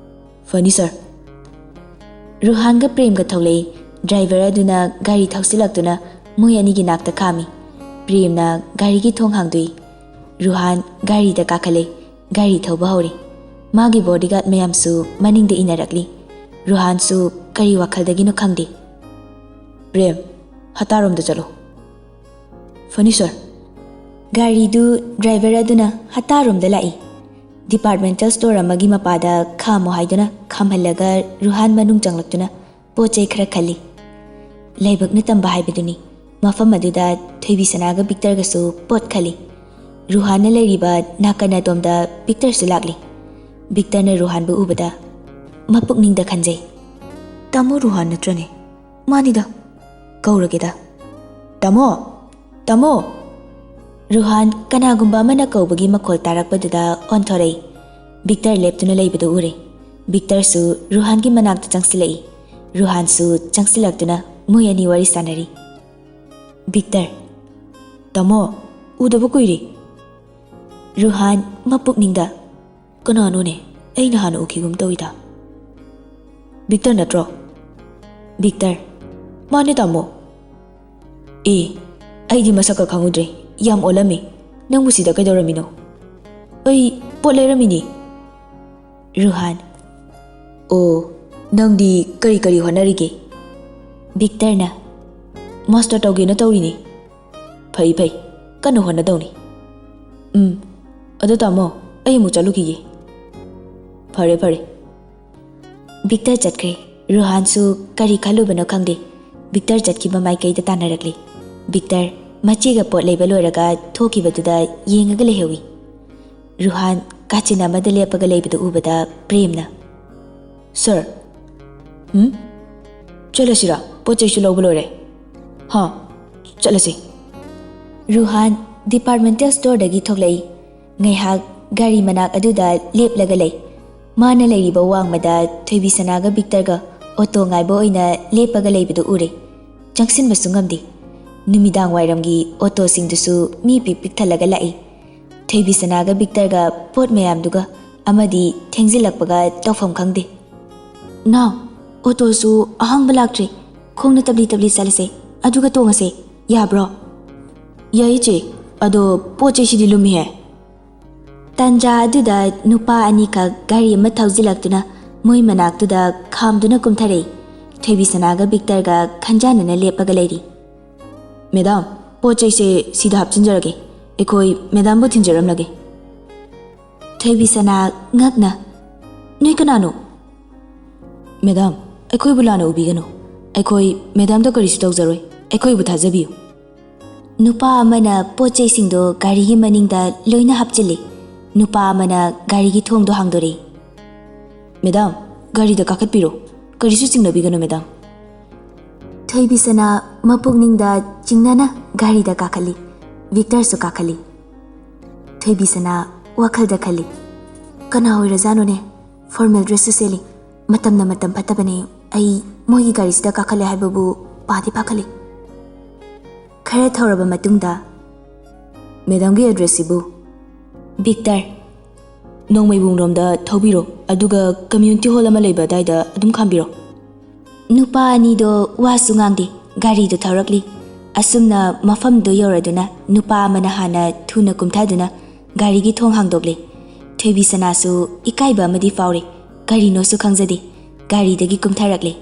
"ꯐꯅꯤ ꯁꯔ꯫" ꯔꯨꯍꯥꯟꯒ ꯄ꯭ꯔꯦꯝꯒ ꯊꯣꯛꯂꯛꯏ꯫ ꯗ꯭ꯔꯥꯏꯚꯔ ꯑꯗꯨꯅ ꯒꯥꯔꯤ ꯊꯧꯁꯤꯜꯂꯛꯇꯨꯅ ꯃꯣꯏ ꯑꯅꯤꯒꯤ ꯅꯥꯛꯇ ꯈꯥꯝꯃꯤ꯫ ꯄ꯭ꯔꯦꯝꯅ ꯒꯥꯔꯤꯒꯤ ꯊꯣꯡ ꯍꯥꯡꯗꯣꯛꯏ꯫ ꯔꯨꯍꯥꯟ ꯒꯥꯔꯤꯗ ꯀꯥꯈꯠꯂꯦ꯫ ꯒꯥꯔꯤ ꯊꯧꯕ ꯍꯧꯔꯦ꯫ ꯃꯥꯒꯤ ꯕꯣꯗꯤꯒꯥꯔꯗ ꯃꯌꯥꯝꯁꯨ ꯃꯅꯤꯡꯗ ꯏꯟꯅꯔꯛꯂꯤ꯫ ꯔꯨꯍꯥꯟꯁꯨ ꯀꯔꯤ ꯋꯥꯈꯜꯗꯒꯤꯅꯣ ꯈꯪꯗꯦ꯫ "ꯄ꯭ꯔꯦꯝ, ꯍꯇꯥꯔꯣꯝꯗ ꯆꯠꯂꯣ꯫" "ꯐꯅꯤ ꯁꯔ꯫" ꯒꯥꯔꯤꯗꯨ ꯗ꯭ꯔꯥꯏꯚꯔ ꯑꯗꯨꯅ ꯍꯇꯥꯔꯣꯝꯗ ꯂꯥꯛꯏ꯫ ꯗꯤꯄꯥꯔꯠꯃꯦꯟꯇꯦꯜ ꯁ꯭ꯇꯣꯔ ꯑꯃꯒꯤ ꯃꯄꯥꯗ ꯈꯥꯝꯃꯨ ꯍꯥꯏꯗꯨꯅ ꯈꯥꯝꯍꯜꯂꯒ ꯔꯨꯍꯥꯟ ꯃꯅꯨꯡ ꯆꯪꯂꯛꯇꯨꯅ ꯄꯣꯠ ꯆꯩ ꯈꯔ ꯈꯜꯂꯤ꯫ ꯂꯥꯏꯕꯛꯅ ꯇꯝꯕ ꯍꯥꯏꯕꯗꯨꯅꯤ꯫ ꯃꯐꯝ ꯑꯗꯨꯗ ꯊꯣꯏꯕꯤ ꯁꯅꯥꯒ ꯕꯤꯛꯇꯔꯒꯁꯨ ꯄꯣꯠ ꯈꯜꯂꯤ꯫ ꯔꯨꯍꯥꯟꯅ ꯂꯩꯔꯤꯕ ꯅꯥꯀꯟ ꯑꯗꯣꯝꯗ ꯕꯤꯛꯇꯔꯁꯨ ꯂꯥꯛꯂꯤ꯫ ꯕꯤꯛꯇꯔꯅ ꯔꯨꯍꯥꯟꯕꯨ ꯎꯕꯗ ꯃꯄꯨꯛꯅꯤꯡꯗ ꯈꯟꯖꯩ꯫ "ꯇꯥꯃꯣ ꯔꯨꯍꯥꯟ ꯅꯠꯇ꯭ꯔꯅꯦ? ꯃꯥꯅꯤꯗ, ꯀꯧꯔꯒꯦꯗ꯫ ꯇꯥꯃꯣ! ꯇꯥꯃꯣ!" ꯔꯨꯍꯥꯟ ꯀꯅꯥꯒꯨꯝꯕ ꯑꯃꯅ ꯀꯧꯕꯒꯤ ꯃꯈꯣꯜ ꯇꯥꯔꯛꯄꯗꯨꯗ ꯑꯣꯟꯊꯣꯔꯛꯏ꯫ ꯕꯤꯛꯇꯔ ꯂꯦꯞꯇꯨꯅ ꯂꯩꯕꯗꯨ ꯎꯔꯦ꯫ ꯕꯤꯛꯇꯔꯁꯨ ꯔꯨꯍꯥꯟꯒꯤ ꯃꯅꯥꯛꯇ ꯆꯪꯁꯤꯜꯂꯛꯏ꯫ ꯔꯨꯍꯥꯟꯁꯨ ꯆꯪꯁꯤꯜꯂꯛꯇꯨꯅ ꯃꯣꯏ ꯑꯅꯤ ꯋꯥꯔꯤ ꯁꯥꯟꯅꯔꯤ꯫ ꯕꯤꯛꯇꯔ, "ꯇꯥꯃꯣ, ꯎꯗꯕ ꯀꯨꯏꯔꯦ꯫" ꯔꯨꯍꯥꯟ ꯃꯄꯨꯛꯅꯤꯡꯗ, "ꯀꯅꯥꯅꯣꯅꯦ? ꯑꯩꯅ ꯍꯥꯟꯅ ꯎꯈꯤꯒꯨꯝ ꯇꯧꯏꯗ꯫" "ꯕꯤꯛꯇꯔ ꯅꯠꯇ꯭ꯔꯣ?" "ꯕꯤꯛꯇꯔ, ꯃꯥꯅꯦ ꯇꯥꯃꯣ꯫" "ꯑꯦ, ꯑꯩꯗꯤ ꯃꯁꯛꯀ ꯈꯪꯍꯧꯗ꯭ꯔꯦ꯫ ꯌꯥꯝ ꯑꯣꯜꯂꯝꯃꯤ꯫ ꯅꯪꯕꯨ ꯁꯤꯗ ꯀꯩꯗꯧꯔꯝꯃꯤꯅꯣ?" "ꯑꯩ ꯄꯣꯠ ꯂꯩꯔꯝꯃꯤꯅꯤ꯫" ꯔꯨꯍꯥꯟ, "ꯑꯣ, ꯅꯪꯗꯤ ꯀꯔꯤ ꯀꯔꯤ ꯍꯣꯠꯅꯔꯤꯒꯦ?" ꯕꯤꯛꯇꯔꯅ, "ꯃꯥꯁꯇꯔ ꯇꯧꯒꯦꯅ ꯇꯧꯔꯤꯅꯤ꯫" "ꯐꯩ ꯐꯩ, ꯀꯟꯅ ꯍꯣꯠꯅꯗꯧꯅꯤ꯫" "ꯎꯝ, ꯑꯗꯣ ꯇꯥꯃꯣ, ꯑꯩ ꯑꯃꯨꯛ ꯆꯠꯂꯨꯈꯤꯒꯦ꯫" "ꯐꯔꯦ ꯐꯔꯦ꯫" ꯕꯤꯛꯇꯔ ꯆꯠꯈ꯭ꯔꯦ꯫ ꯔꯨꯍꯥꯟꯁꯨ ꯀꯔꯤ ꯈꯜꯂꯨꯕꯅꯣ ꯈꯪꯗꯦ, ꯕꯤꯛꯇꯔ ꯆꯠꯈꯤꯕ ꯃꯥꯏꯀꯩꯗ ꯇꯥꯟꯅꯔꯛꯂꯤ꯫ ꯕꯤꯛꯇꯔ ꯃꯆꯦꯒ ꯄꯣꯠ ꯂꯩꯕ ꯂꯣꯏꯔꯒ ꯊꯣꯛꯈꯤꯕꯗꯨꯗ ꯌꯦꯡꯉꯒ ꯂꯩꯍꯧꯏ꯫ ꯔꯨꯍꯥꯟ ꯀꯥꯆꯤꯟ ꯑꯃꯗ ꯂꯦꯞꯄꯒ ꯂꯩꯕꯗꯨ ꯎꯕꯗ ꯄ꯭ꯔꯦꯝꯅ, "ꯁꯔ꯫" "ꯍꯨꯝ? ꯆꯠꯂꯁꯤꯔꯥ? ꯄꯣꯠ ꯆꯩꯁꯨ ꯂꯧꯕ ꯂꯣꯏꯔꯦ꯫" "ꯍꯥ, ꯆꯠꯂꯁꯤ꯫" ꯔꯨꯍꯥꯟ ꯗꯤꯄꯥꯔꯠꯃꯦꯟꯇꯦꯜ ꯁ꯭ꯇꯣꯔꯗꯒꯤ ꯊꯣꯛꯂꯛꯏ꯫ ꯉꯥꯏꯍꯥꯛ ꯒꯥꯔꯤ ꯃꯅꯥꯛ ꯑꯗꯨꯗ ꯂꯦꯞꯂꯒ ꯂꯩ꯫ ꯃꯥꯅ ꯂꯩꯔꯤꯕ ꯋꯥꯡꯃꯗ ꯊꯣꯏꯕꯤꯁꯅꯥꯒ ꯕꯤꯛꯇꯔꯒ ꯑꯣꯇꯣ ꯉꯥꯏꯕ ꯑꯣꯏꯅ ꯂꯦꯞꯄꯒ ꯂꯩꯕꯗꯨ ꯎꯔꯦ꯫ ꯆꯪꯁꯤꯟꯕꯁꯨ ꯉꯝꯗꯦ꯫ ꯅꯨꯃꯤꯗꯥꯡ ꯋꯥꯏꯔꯝꯒꯤ ꯑꯣꯇꯣꯁꯤꯡꯗꯨꯁꯨ ꯃꯤ ꯄꯤꯛ ꯄꯤꯛ ꯊꯜꯂꯒ ꯂꯥꯛꯏ꯫ ꯊꯣꯏꯕꯤꯁꯅꯥꯒ ꯕꯤꯛꯇꯔꯒ ꯄꯣꯠ ꯃꯌꯥꯝꯗꯨꯒ ꯑꯃꯗꯤ ꯊꯦꯡꯖꯤꯜꯂꯛꯄꯒ ꯇꯧꯐꯝ ꯈꯪꯗꯦ꯫ "ꯅꯥꯎ, ꯑꯣꯇꯣꯁꯨ ꯑꯍꯥꯡꯕ ꯂꯥꯛꯇ꯭ꯔꯦ꯫ ꯈꯣꯡꯅ ꯇꯞꯂꯤ ꯇꯞꯂꯤ ꯆꯠꯂꯁꯦ, ꯑꯗꯨꯒ ꯇꯣꯡꯉꯁꯦ꯫ ꯌꯥꯕ꯭ꯔꯣ?" "ꯌꯥꯏ ꯏꯆꯦ, ꯑꯗꯣ ꯄꯣꯠ ꯆꯩꯁꯤꯗꯤ ꯂꯨꯝꯃꯤꯍꯦ꯫" ꯇꯥꯟꯖꯥ ꯑꯗꯨꯗ ꯅꯨꯄꯥ ꯑꯅꯤꯈꯛ ꯒꯥꯔꯤ ꯑꯃ ꯊꯧꯖꯤꯜꯂꯛꯇꯨꯅ ꯃꯣꯏ ꯃꯅꯥꯛꯇꯨꯗ ꯈꯥꯝꯗꯨꯅ ꯀꯨꯝꯊꯔꯛꯏ꯫ ꯊꯣꯏꯕꯤꯁꯅꯥꯒ ꯕꯤꯛꯇꯔꯒ ꯈꯟꯖꯥꯟꯅꯅ ꯂꯦꯞꯄꯒ ꯂꯩꯔꯤ꯫ "ꯃꯦꯗꯥꯝ, ꯄꯣꯠ ꯆꯩꯁꯦ ꯁꯤꯗ ꯍꯥꯞꯆꯤꯟꯖꯔꯒꯦ꯫ ꯑꯩꯈꯣꯏ ꯃꯦꯗꯥꯝꯕꯨ ꯊꯤꯟꯖꯔꯝꯂꯒꯦ꯫" ꯊꯣꯏꯕꯤꯁꯅꯥ ꯉꯛꯅ, "ꯅꯣꯏ ꯀꯅꯥꯅꯣ?" "ꯃꯦꯗꯥꯝ, ꯑꯩꯈꯣꯏꯕꯨ ꯂꯥꯟꯅ ꯎꯕꯤꯒꯅꯨ꯫ ꯑꯩꯈꯣꯏ ꯃꯦꯗꯥꯝꯗ ꯀꯔꯤꯁꯨ ꯇꯧꯖꯔꯣꯏ꯫ ꯑꯩꯈꯣꯏꯕꯨ ꯊꯥꯖꯕꯤꯌꯨ꯫" ꯅꯨꯄꯥ ꯑꯃꯅ ꯄꯣꯠ ꯆꯩꯁꯤꯡꯗꯣ ꯒꯥꯔꯤꯒꯤ ꯃꯅꯤꯡꯗ ꯂꯣꯏꯅ ꯍꯥꯞꯆꯤꯜꯂꯤ꯫ ꯅꯨꯄꯥ ꯑꯃꯅ ꯒꯥꯔꯤꯒꯤ ꯊꯣꯡꯗꯣ ꯍꯥꯡꯗꯣꯔꯛꯏ꯫ "ꯃꯦꯗꯥꯝ, ꯒꯥꯔꯤꯗ ꯀꯥꯈꯠꯄꯤꯔꯣ꯫ ꯀꯔꯤꯁꯨ ꯆꯤꯡꯅꯕꯤꯒꯅꯨ, ꯃꯦꯗꯥꯝ꯫" ꯊꯣꯏꯕꯤꯁꯅꯥ ꯃꯄꯨꯛꯅꯤꯡꯗ ꯆꯤꯡꯅꯅ ꯒꯥꯔꯤꯗ ꯀꯥꯈꯠꯂꯤ꯫ ꯕꯤꯛꯇꯔꯁꯨ ꯀꯥꯈꯠꯂꯤ꯫ ꯊꯣꯏꯕꯤꯁꯅꯥ ꯋꯥꯈꯜꯗ ꯈꯜꯂꯤ, ꯀꯅꯥ ꯑꯣꯏꯔꯖꯥꯠꯅꯣꯅꯦ? ꯐꯣꯔꯃꯦꯜ ꯗ꯭ꯔꯦꯁꯁꯨ ꯁꯦꯠꯂꯤ꯫ ꯃꯇꯝꯅ ꯃꯇꯝ ꯐꯠꯇꯕꯅꯦ꯫ ꯑꯩ ꯃꯣꯏꯒꯤ ꯒꯥꯔꯤꯁꯤꯗ ꯀꯥꯈꯠꯂꯦ ꯍꯥꯏꯕꯕꯨ ꯄꯥꯗꯤ ꯄꯥꯈꯠꯂꯤ꯫ ꯈꯔ ꯊꯧꯔꯕ ꯃꯇꯨꯡꯗ, "ꯃꯦꯗꯥꯝꯒꯤ ꯑꯦꯗ꯭ꯔꯦꯁꯁꯤꯕꯨ?" "ꯕꯤꯛꯇꯔ, ꯅꯣꯡꯃꯩꯕꯨꯡꯔꯣꯝꯗ ꯊꯧꯕꯤꯔꯣ, ꯑꯗꯨꯒ ꯀꯝꯃ꯭ꯌꯨꯅꯤꯇꯤ ꯍꯣꯜ ꯑꯃ ꯂꯩꯕ ꯑꯗꯨꯋꯥꯏꯗ ꯑꯗꯨꯝ ꯈꯥꯝꯕꯤꯔꯣ꯫" ꯅꯨꯄꯥ ꯑꯅꯤꯗꯣ ꯋꯥꯁꯨ ꯉꯥꯡꯗꯦ, ꯒꯥꯔꯤꯗꯣ ꯊꯧꯔꯛꯂꯤ꯫ ꯑꯁꯨꯝꯅ ꯃꯐꯝꯗꯣ ꯌꯧꯔꯗꯨꯅ ꯅꯨꯄꯥ ꯑꯃꯅ ꯍꯥꯟꯅ ꯊꯨꯅ ꯀꯨꯝꯊꯗꯨꯅ ꯒꯥꯔꯤꯒꯤ ꯊꯣꯡ ꯍꯥꯡꯗꯣꯛꯂꯦ꯫ ꯊꯣꯏꯕꯤ ꯁꯅꯥꯁꯨ ꯏꯀꯥꯏꯕ ꯑꯃꯗꯤ ꯐꯥꯎꯔꯦ, ꯀꯔꯤꯅꯣꯁꯨ ꯈꯪꯖꯗꯦ꯫ ꯒꯥꯔꯤꯗꯒꯤ ꯀꯨꯝꯊꯔꯛꯂꯦ꯫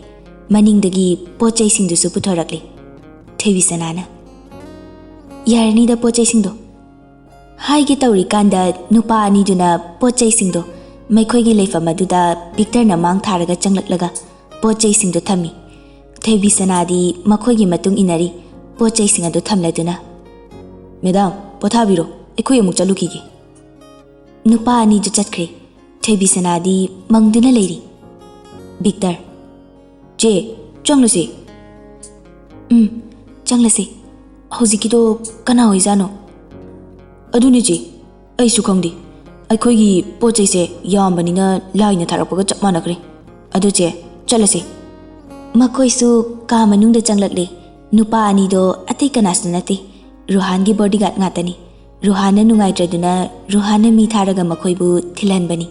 ꯃꯅꯤꯡꯗꯒꯤ ꯄꯣꯠ ꯆꯩꯁꯤꯡꯗꯨꯁꯨ ꯄꯨꯊꯣꯔꯛꯂꯦ꯫ ꯊꯣꯏꯕꯤ ꯁꯅꯥꯅ, "ꯌꯥꯔꯅꯤꯗ ꯄꯣꯠ ꯆꯩꯁꯤꯡꯗꯣ꯫" ꯍꯥꯏꯒꯦ ꯇꯧꯔꯤꯀꯥꯟꯗ ꯅꯨꯄꯥ ꯑꯅꯤꯗꯨꯅ ꯄꯣꯠ ꯆꯩꯁꯤꯡꯗꯣ ꯃꯈꯣꯏꯒꯤ ꯂꯩꯐꯝ ꯑꯗꯨꯗ ꯕꯤꯛꯇꯔꯅ ꯃꯥꯡ ꯊꯥꯔꯒ ꯆꯪꯂꯛꯂꯒ ꯄꯣꯠ ꯆꯩꯁꯤꯡꯗꯣ ꯊꯝꯃꯤ꯫ ꯊꯣꯏꯕꯤ ꯁꯅꯥꯗꯤ ꯃꯈꯣꯏꯒꯤ ꯃꯇꯨꯡ ꯏꯟꯅꯔꯤ, ꯄꯣꯠ ꯆꯩꯁꯤꯡ ꯑꯗꯨ ꯊꯝꯂꯗꯨꯅ꯫ "ꯃꯦꯗꯥꯝ, ꯄꯣꯊꯥꯕꯤꯔꯣ, ꯑꯩꯈꯣꯏ ꯑꯃꯨꯛ ꯆꯠꯂꯨꯈꯤꯒꯦ꯫" ꯅꯨꯄꯥ ꯑꯅꯤꯗꯨ ꯆꯠꯈ꯭ꯔꯦ꯫ ꯊꯣꯏꯕꯤ ꯁꯅꯥꯗꯤ ꯃꯪꯗꯨꯅ ꯂꯩꯔꯤ꯫ ꯕꯤꯛꯇꯔ, "ꯆꯦ, ꯆꯪꯂꯁꯤ꯫" "ꯎꯝ, ꯆꯪꯂꯁꯤ꯫ ꯍꯧꯖꯤꯛꯀꯤꯗꯣ ꯀꯅꯥ ꯑꯣꯏꯖꯥꯠꯅꯣ?" "ꯑꯗꯨꯅꯤ ꯆꯦ, ꯑꯩꯁꯨ ꯈꯪꯗꯦ꯫ ꯑꯩꯈꯣꯏꯒꯤ ꯄꯣꯠ ꯆꯩꯁꯦ ꯌꯥꯝꯕꯅꯤꯅ ꯂꯥꯏꯅ ꯊꯥꯔꯛꯄꯒ ꯆꯞ ꯃꯥꯟꯅꯈ꯭ꯔꯦ꯫ ꯑꯗꯨ ꯆꯦ, ꯆꯠꯂꯁꯤ꯫" ꯃꯈꯣꯏꯁꯨ ꯀꯥ ꯃꯅꯨꯡꯗ ꯆꯪꯂꯛꯂꯦ꯫ ꯅꯨꯄꯥ ꯑꯅꯤꯗꯣ ꯑꯇꯩ ꯀꯅꯥꯁꯨ ꯅꯠꯇꯦ, ꯔꯨꯍꯥꯟꯒꯤ ꯕꯣꯗꯤꯒꯥꯔꯗ ꯉꯥꯛꯇꯅꯤ꯫ ꯔꯨꯍꯥꯟꯅ ꯅꯨꯡꯉꯥꯏꯇ꯭ꯔꯗꯨꯅ ꯔꯨꯍꯥꯟꯅ ꯃꯤ ꯊꯥꯔꯒ ꯃꯈꯣꯏꯕꯨ ꯊꯤꯜꯍꯟꯕꯅꯤ꯫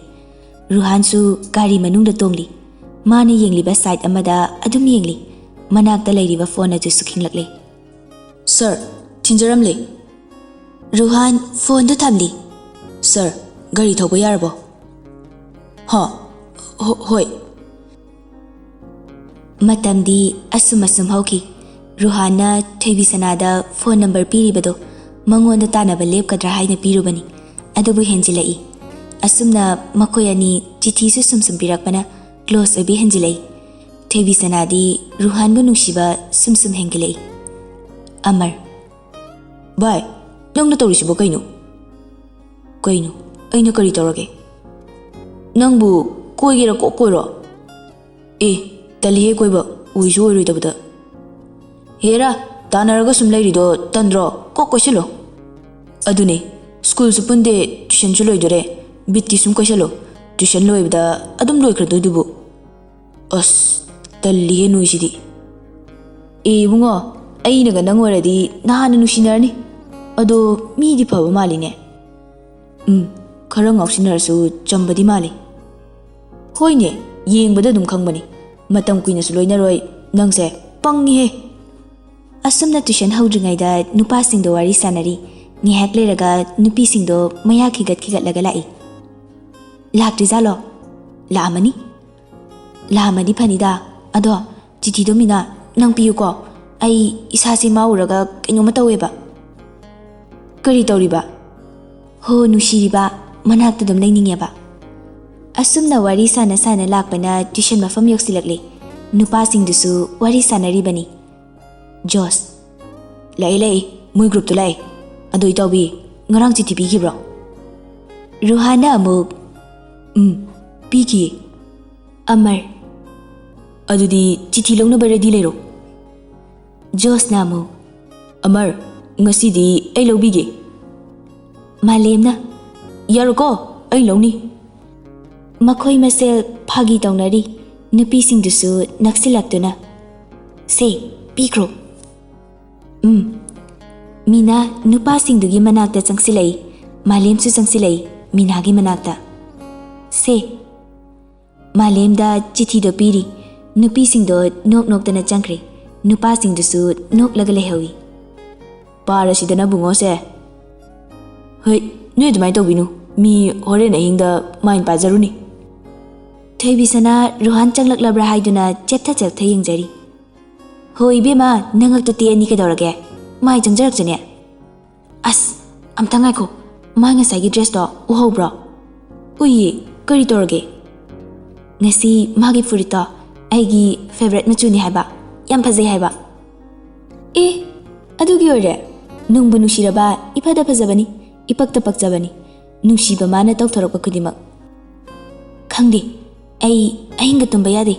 ꯔꯨꯍꯥꯟꯁꯨ ꯒꯥꯔꯤ ꯃꯅꯨꯡꯗ ꯇꯣꯡꯂꯤ꯫ ꯃꯥꯅ ꯌꯦꯡꯂꯤꯕ ꯁꯥꯏꯠ ꯑꯃꯗ ꯑꯗꯨꯝ ꯌꯦꯡꯂꯤ꯫ ꯃꯅꯥꯛꯇ ꯂꯩꯔꯤꯕ ꯐꯣꯟ ꯑꯗꯨꯁꯨ ꯈꯤꯡꯂꯛꯂꯦ꯫ "ꯁꯥꯔ, ꯊꯤꯟꯖꯔꯝꯂꯦ꯫" ꯔꯨꯍꯥꯟ ꯐꯣꯟꯗꯨ ꯊꯝꯂꯤ꯫ "ꯁꯥꯔ, ꯒꯥꯔꯤ ꯊꯧꯕ ꯌꯥꯔꯕꯣ?" "ꯍꯥ? ꯍꯣ-, ꯍꯣꯏ꯫" ꯃꯇꯝꯗꯤ ꯑꯁꯨꯝ ꯑꯁꯨꯝ ꯍꯧꯈꯤ꯫ ꯔꯨꯍꯥꯟꯅ ꯊꯣꯏꯕꯤ ꯁꯅꯥꯗ ꯐꯣꯟ ꯅꯝꯕꯔ ꯄꯤꯔꯤꯕꯗꯣ ꯃꯉꯣꯟꯗ ꯇꯥꯟꯅꯕ ꯂꯦꯞꯀꯗ꯭ꯔꯥ ꯍꯥꯏꯅ ꯄꯤꯔꯨꯕꯅꯤ꯫ ꯑꯗꯨꯕꯨ ꯍꯦꯟꯖꯤꯜꯂꯛꯏ꯫ ꯑꯁꯨꯝꯅ ꯃꯈꯣꯏ ꯑꯅꯤ ꯆꯤꯊꯤꯁꯨ ꯁꯨꯝ ꯁꯨꯝ ꯄꯤꯔꯛꯄꯅ ꯀ꯭ꯂꯣꯁ ꯑꯣꯏꯕ ꯍꯦꯟꯖꯤꯜꯂꯛꯏ꯫ ꯊꯣꯏꯕꯤ ꯁꯅꯥꯗꯤ ꯔꯨꯍꯥꯟꯕꯨ ꯅꯨꯡꯁꯤꯕ ꯁꯨꯝ ꯁꯨꯝ ꯍꯦꯟꯒꯠꯂꯛꯏ꯫ ꯑꯃꯔ꯫ "ꯚꯥꯏ, ꯅꯪꯅ ꯇꯧꯔꯤꯁꯤꯕꯣ ꯀꯩꯅꯣ?" "ꯀꯩꯅꯣ? ꯑꯩꯅ ꯀꯔꯤ ꯇꯧꯔꯒꯦ?" "ꯅꯪꯕꯨ ꯀꯣꯏꯒꯦꯔꯥ ꯀꯣꯛ ꯀꯣꯏꯔꯣ?" "ꯑꯦ, ꯇꯜꯂꯤꯍꯦ ꯀꯣꯏꯕ, ꯑꯣꯏꯁꯨ ꯑꯣꯏꯔꯣꯏꯗꯕꯗ꯫" "ꯍꯦꯔꯥ, ꯇꯥꯟꯅꯔꯒ ꯁꯨꯝ ꯂꯩꯔꯤꯗꯣ ꯇꯟꯗ꯭ꯔꯣ? ꯀꯣꯛ ꯀꯣꯏꯁꯤꯜꯂꯣ꯫" "ꯑꯗꯨꯅꯦ, ꯁ꯭ꯀꯨꯜꯁꯨ ꯄꯨꯟꯗꯦ, ꯇ꯭ꯌꯨꯁꯟꯁꯨ ꯂꯣꯏꯗꯣꯔꯦ, ꯕꯤꯠꯇꯤ ꯁꯨꯝ ꯀꯣꯏꯁꯜꯂꯣ, ꯇ꯭ꯌꯨꯁꯟ ꯂꯣꯏꯕꯗ ꯑꯗꯨꯝ ꯂꯣꯏꯈ꯭ꯔꯗꯣꯏꯗꯨꯕꯨ꯫ ꯑꯁ, ꯇꯜꯂꯤꯍꯦ ꯅꯣꯏꯁꯤꯗꯤ꯫ ꯑꯦ ꯏꯕꯨꯡꯉꯣ, ꯑꯩꯅꯒ ꯅꯪ ꯑꯣꯏꯔꯗꯤ ꯅꯍꯥꯟꯅ ꯅꯨꯡꯁꯤꯅꯔꯅꯤ꯫ ꯑꯗꯣ ꯃꯤꯗꯤ ꯐꯕ ꯃꯥꯜꯂꯤꯅꯦ꯫ ꯎꯝ, ꯈꯔ ꯉꯥꯎꯁꯤꯟꯅꯔꯁꯨ ꯆꯝꯕꯗꯤ ꯃꯥꯜꯂꯤ꯫ ꯍꯣꯏꯅꯦ, ꯌꯦꯡꯕꯗ ꯑꯗꯨꯝ ꯈꯪꯕꯅꯤ꯫ ꯃꯇꯝ ꯀꯨꯏꯅꯁꯨ ꯂꯣꯏꯅꯔꯣꯏ꯫ ꯅꯪꯁꯦ ꯄꯪꯉꯤꯍꯦ꯫ ꯑꯁꯨꯝꯅ ꯇ꯭ꯌꯨꯁꯟ ꯍꯧꯗ꯭ꯔꯤꯉꯩꯗ ꯅꯨꯄꯥꯁꯤꯡꯗꯣ ꯋꯥꯔꯤ ꯁꯥꯟꯅꯔꯤ꯫ ꯉꯥꯏꯍꯥꯛ ꯂꯩꯔꯒ ꯅꯨꯄꯤꯁꯤꯡꯗꯣ ꯃꯌꯥ ꯈꯤꯒꯠ ꯈꯤꯒꯠꯂꯒ ꯂꯥꯛꯏ꯫ ꯂꯥꯛꯇ꯭ꯔꯤꯖꯥꯠꯂꯣ? ꯂꯥꯛꯑꯝꯃꯅꯤ꯫ ꯂꯥꯛꯑꯝꯃꯗꯤ ꯐꯅꯤꯗ꯫ ꯑꯗꯣ ꯆꯤꯊꯤꯗꯣ ꯃꯤꯅꯥ, ꯅꯪ ꯄꯤꯌꯨꯀꯣ꯫ ꯑꯩ ꯏꯁꯥꯁꯦ ꯃꯥ ꯎꯔꯒ ꯀꯩꯅꯣꯝꯃ ꯇꯧꯋꯦꯕ꯫ ꯀꯔꯤ ꯇꯧꯔꯤꯕ? ꯍꯣ ꯅꯨꯡꯁꯤꯔꯤꯕ, ꯃꯅꯥꯛꯇ ꯑꯗꯨꯝ ꯂꯩꯅꯤꯡꯉꯦꯕ꯫ ꯑꯁꯨꯝꯅ ꯋꯥꯔꯤ ꯁꯥꯟꯅ ꯁꯥꯟꯅ ꯂꯥꯛꯄꯅ ꯇ꯭ꯌꯨꯁꯟ ꯃꯐꯝ ꯌꯧꯁꯤꯜꯂꯛꯂꯦ꯫ ꯅꯨꯄꯥꯁꯤꯡꯗꯨꯁꯨ ꯋꯥꯔꯤ ꯁꯥꯟꯅꯔꯤꯕꯅꯤ꯫ ꯖꯣꯁ꯫ ꯂꯥꯛꯑꯦ, ꯂꯥꯛꯑꯦ, ꯃꯣꯏ ꯒ꯭ꯔꯨꯞꯇ ꯂꯥꯛꯑꯦ꯫ ꯑꯗꯣ ꯏꯇꯥꯎꯕꯤ, ꯉꯔꯥꯡ ꯆꯤꯊꯤ ꯄꯤꯈꯤꯕ꯭ꯔꯣ? ꯔꯨꯍꯥꯟꯅ ꯑꯃꯨꯛ, ꯎꯝ, ꯄꯤꯈꯤꯌꯦ꯫ ꯑꯃꯔ꯫ ꯑꯗꯨꯗꯤ ꯆꯤꯊꯤ ꯂꯧꯅꯕ ꯔꯦꯗꯤ ꯂꯩꯔꯣ꯫ ꯖꯣꯁꯅ ꯑꯃꯨꯛ, ꯑꯃꯔ, ꯉꯁꯤꯗꯤ ꯑꯩ ꯂꯧꯕꯤꯒꯦ꯫ ꯃꯥꯂꯦꯝꯅ, ꯌꯥꯔꯣꯀꯣ, ꯑꯩ ꯂꯧꯅꯤ꯫ ꯃꯈꯣꯏ ꯃꯁꯦꯜ ꯐꯥꯒꯤ ꯇꯧꯅꯔꯤ꯫ ꯅꯨꯄꯤꯁꯤꯡꯗꯨꯁꯨ ꯅꯛꯁꯤꯜꯂꯛꯇꯨꯅ, ꯁꯦ, ꯄꯤꯈ꯭ꯔꯣ꯫ ꯎꯝ꯫ ꯃꯤꯅꯥ ꯅꯨꯄꯥꯁꯤꯡꯗꯨꯒꯤ ꯃꯅꯥꯛꯇ ꯆꯪꯁꯤꯜꯂꯛꯏ꯫ ꯃꯥꯂꯦꯝꯁꯨ ꯆꯪꯁꯤꯜꯂꯛꯏ ꯃꯤꯅꯥꯒꯤ ꯃꯅꯥꯛꯇ꯫ ꯁꯦ꯫ ꯃꯥꯂꯦꯝꯗ ꯆꯤꯊꯤꯗꯣ ꯄꯤꯔꯤ꯫ ꯅꯨꯄꯤꯁꯤꯡꯗꯣ ꯅꯣꯛ ꯅꯣꯛꯇꯅ ꯆꯪꯈ꯭ꯔꯦ꯫ ꯅꯨꯄꯥꯁꯤꯡꯗꯨꯁꯨ ꯅꯣꯛꯂꯒ ꯂꯩꯍꯧꯏ꯫ ꯄꯥꯔꯁꯤꯗꯅ ꯕꯨꯡꯉꯣꯁꯦ꯫ ꯍꯣꯏ, ꯅꯣꯏ ꯑꯗꯨꯃꯥꯏꯅ ꯇꯧꯕꯤꯅꯨ꯫ ꯃꯤ ꯍꯣꯔꯦꯟ ꯑꯍꯤꯡꯗ ꯃꯥꯏꯟ ꯄꯥꯖꯔꯨꯅꯤ꯫ ꯊꯣꯏꯕꯤꯁꯅꯥ ꯔꯨꯍꯥꯟ ꯆꯪꯂꯛꯂꯕ꯭ꯔꯥ ꯍꯥꯏꯗꯨꯅ ꯆꯦꯞꯊ ꯆꯦꯞꯊ ꯌꯦꯡꯖꯔꯤ꯫ ꯍꯣ ꯏꯕꯦꯝꯃ, ꯅꯉꯛꯇꯣ ꯇꯦꯛꯑꯅꯤ ꯀꯩꯗꯧꯔꯒꯦ? ꯃꯥꯏ ꯆꯪꯖꯔꯛꯆꯅꯤ꯫ ꯑꯁ, ꯑꯝꯇ ꯉꯥꯏꯈꯣ, ꯃꯥꯏ ꯉꯁꯥꯏꯒꯤ ꯗ꯭ꯔꯦꯁꯇꯣ ꯎꯍꯧꯕ꯭ꯔꯣ? ꯎꯏꯌꯦ, ꯀꯔꯤ ꯇꯧꯔꯒꯦ? ꯉꯁꯤ ꯃꯥꯒꯤ ꯐꯨꯔꯤꯠꯇꯣ ꯑꯩꯒꯤ ꯐꯦꯚꯔꯦꯠ ꯃꯆꯨꯅꯤ ꯍꯥꯏꯕ, ꯌꯥꯝ ꯐꯖꯩ ꯍꯥꯏꯕ꯫ ꯑꯦ, ꯑꯗꯨꯒꯤ ꯑꯣꯏꯔꯦ? ꯅꯨꯡꯕꯨ ꯅꯨꯡꯁꯤꯔꯕ ꯏꯐꯗ ꯐꯖꯕꯅꯤ, ꯏꯄꯛꯇ ꯄꯛꯆꯕꯅꯤ, ꯅꯨꯡꯁꯤꯕ ꯃꯥꯅ ꯇꯧꯊꯣꯔꯛꯄ ꯈꯨꯗꯤꯡꯃꯛ꯫ ꯈꯪꯗꯦ, ꯑꯩ ꯑꯍꯤꯡꯒ ꯇꯨꯝꯕ ꯌꯥꯗꯦ꯫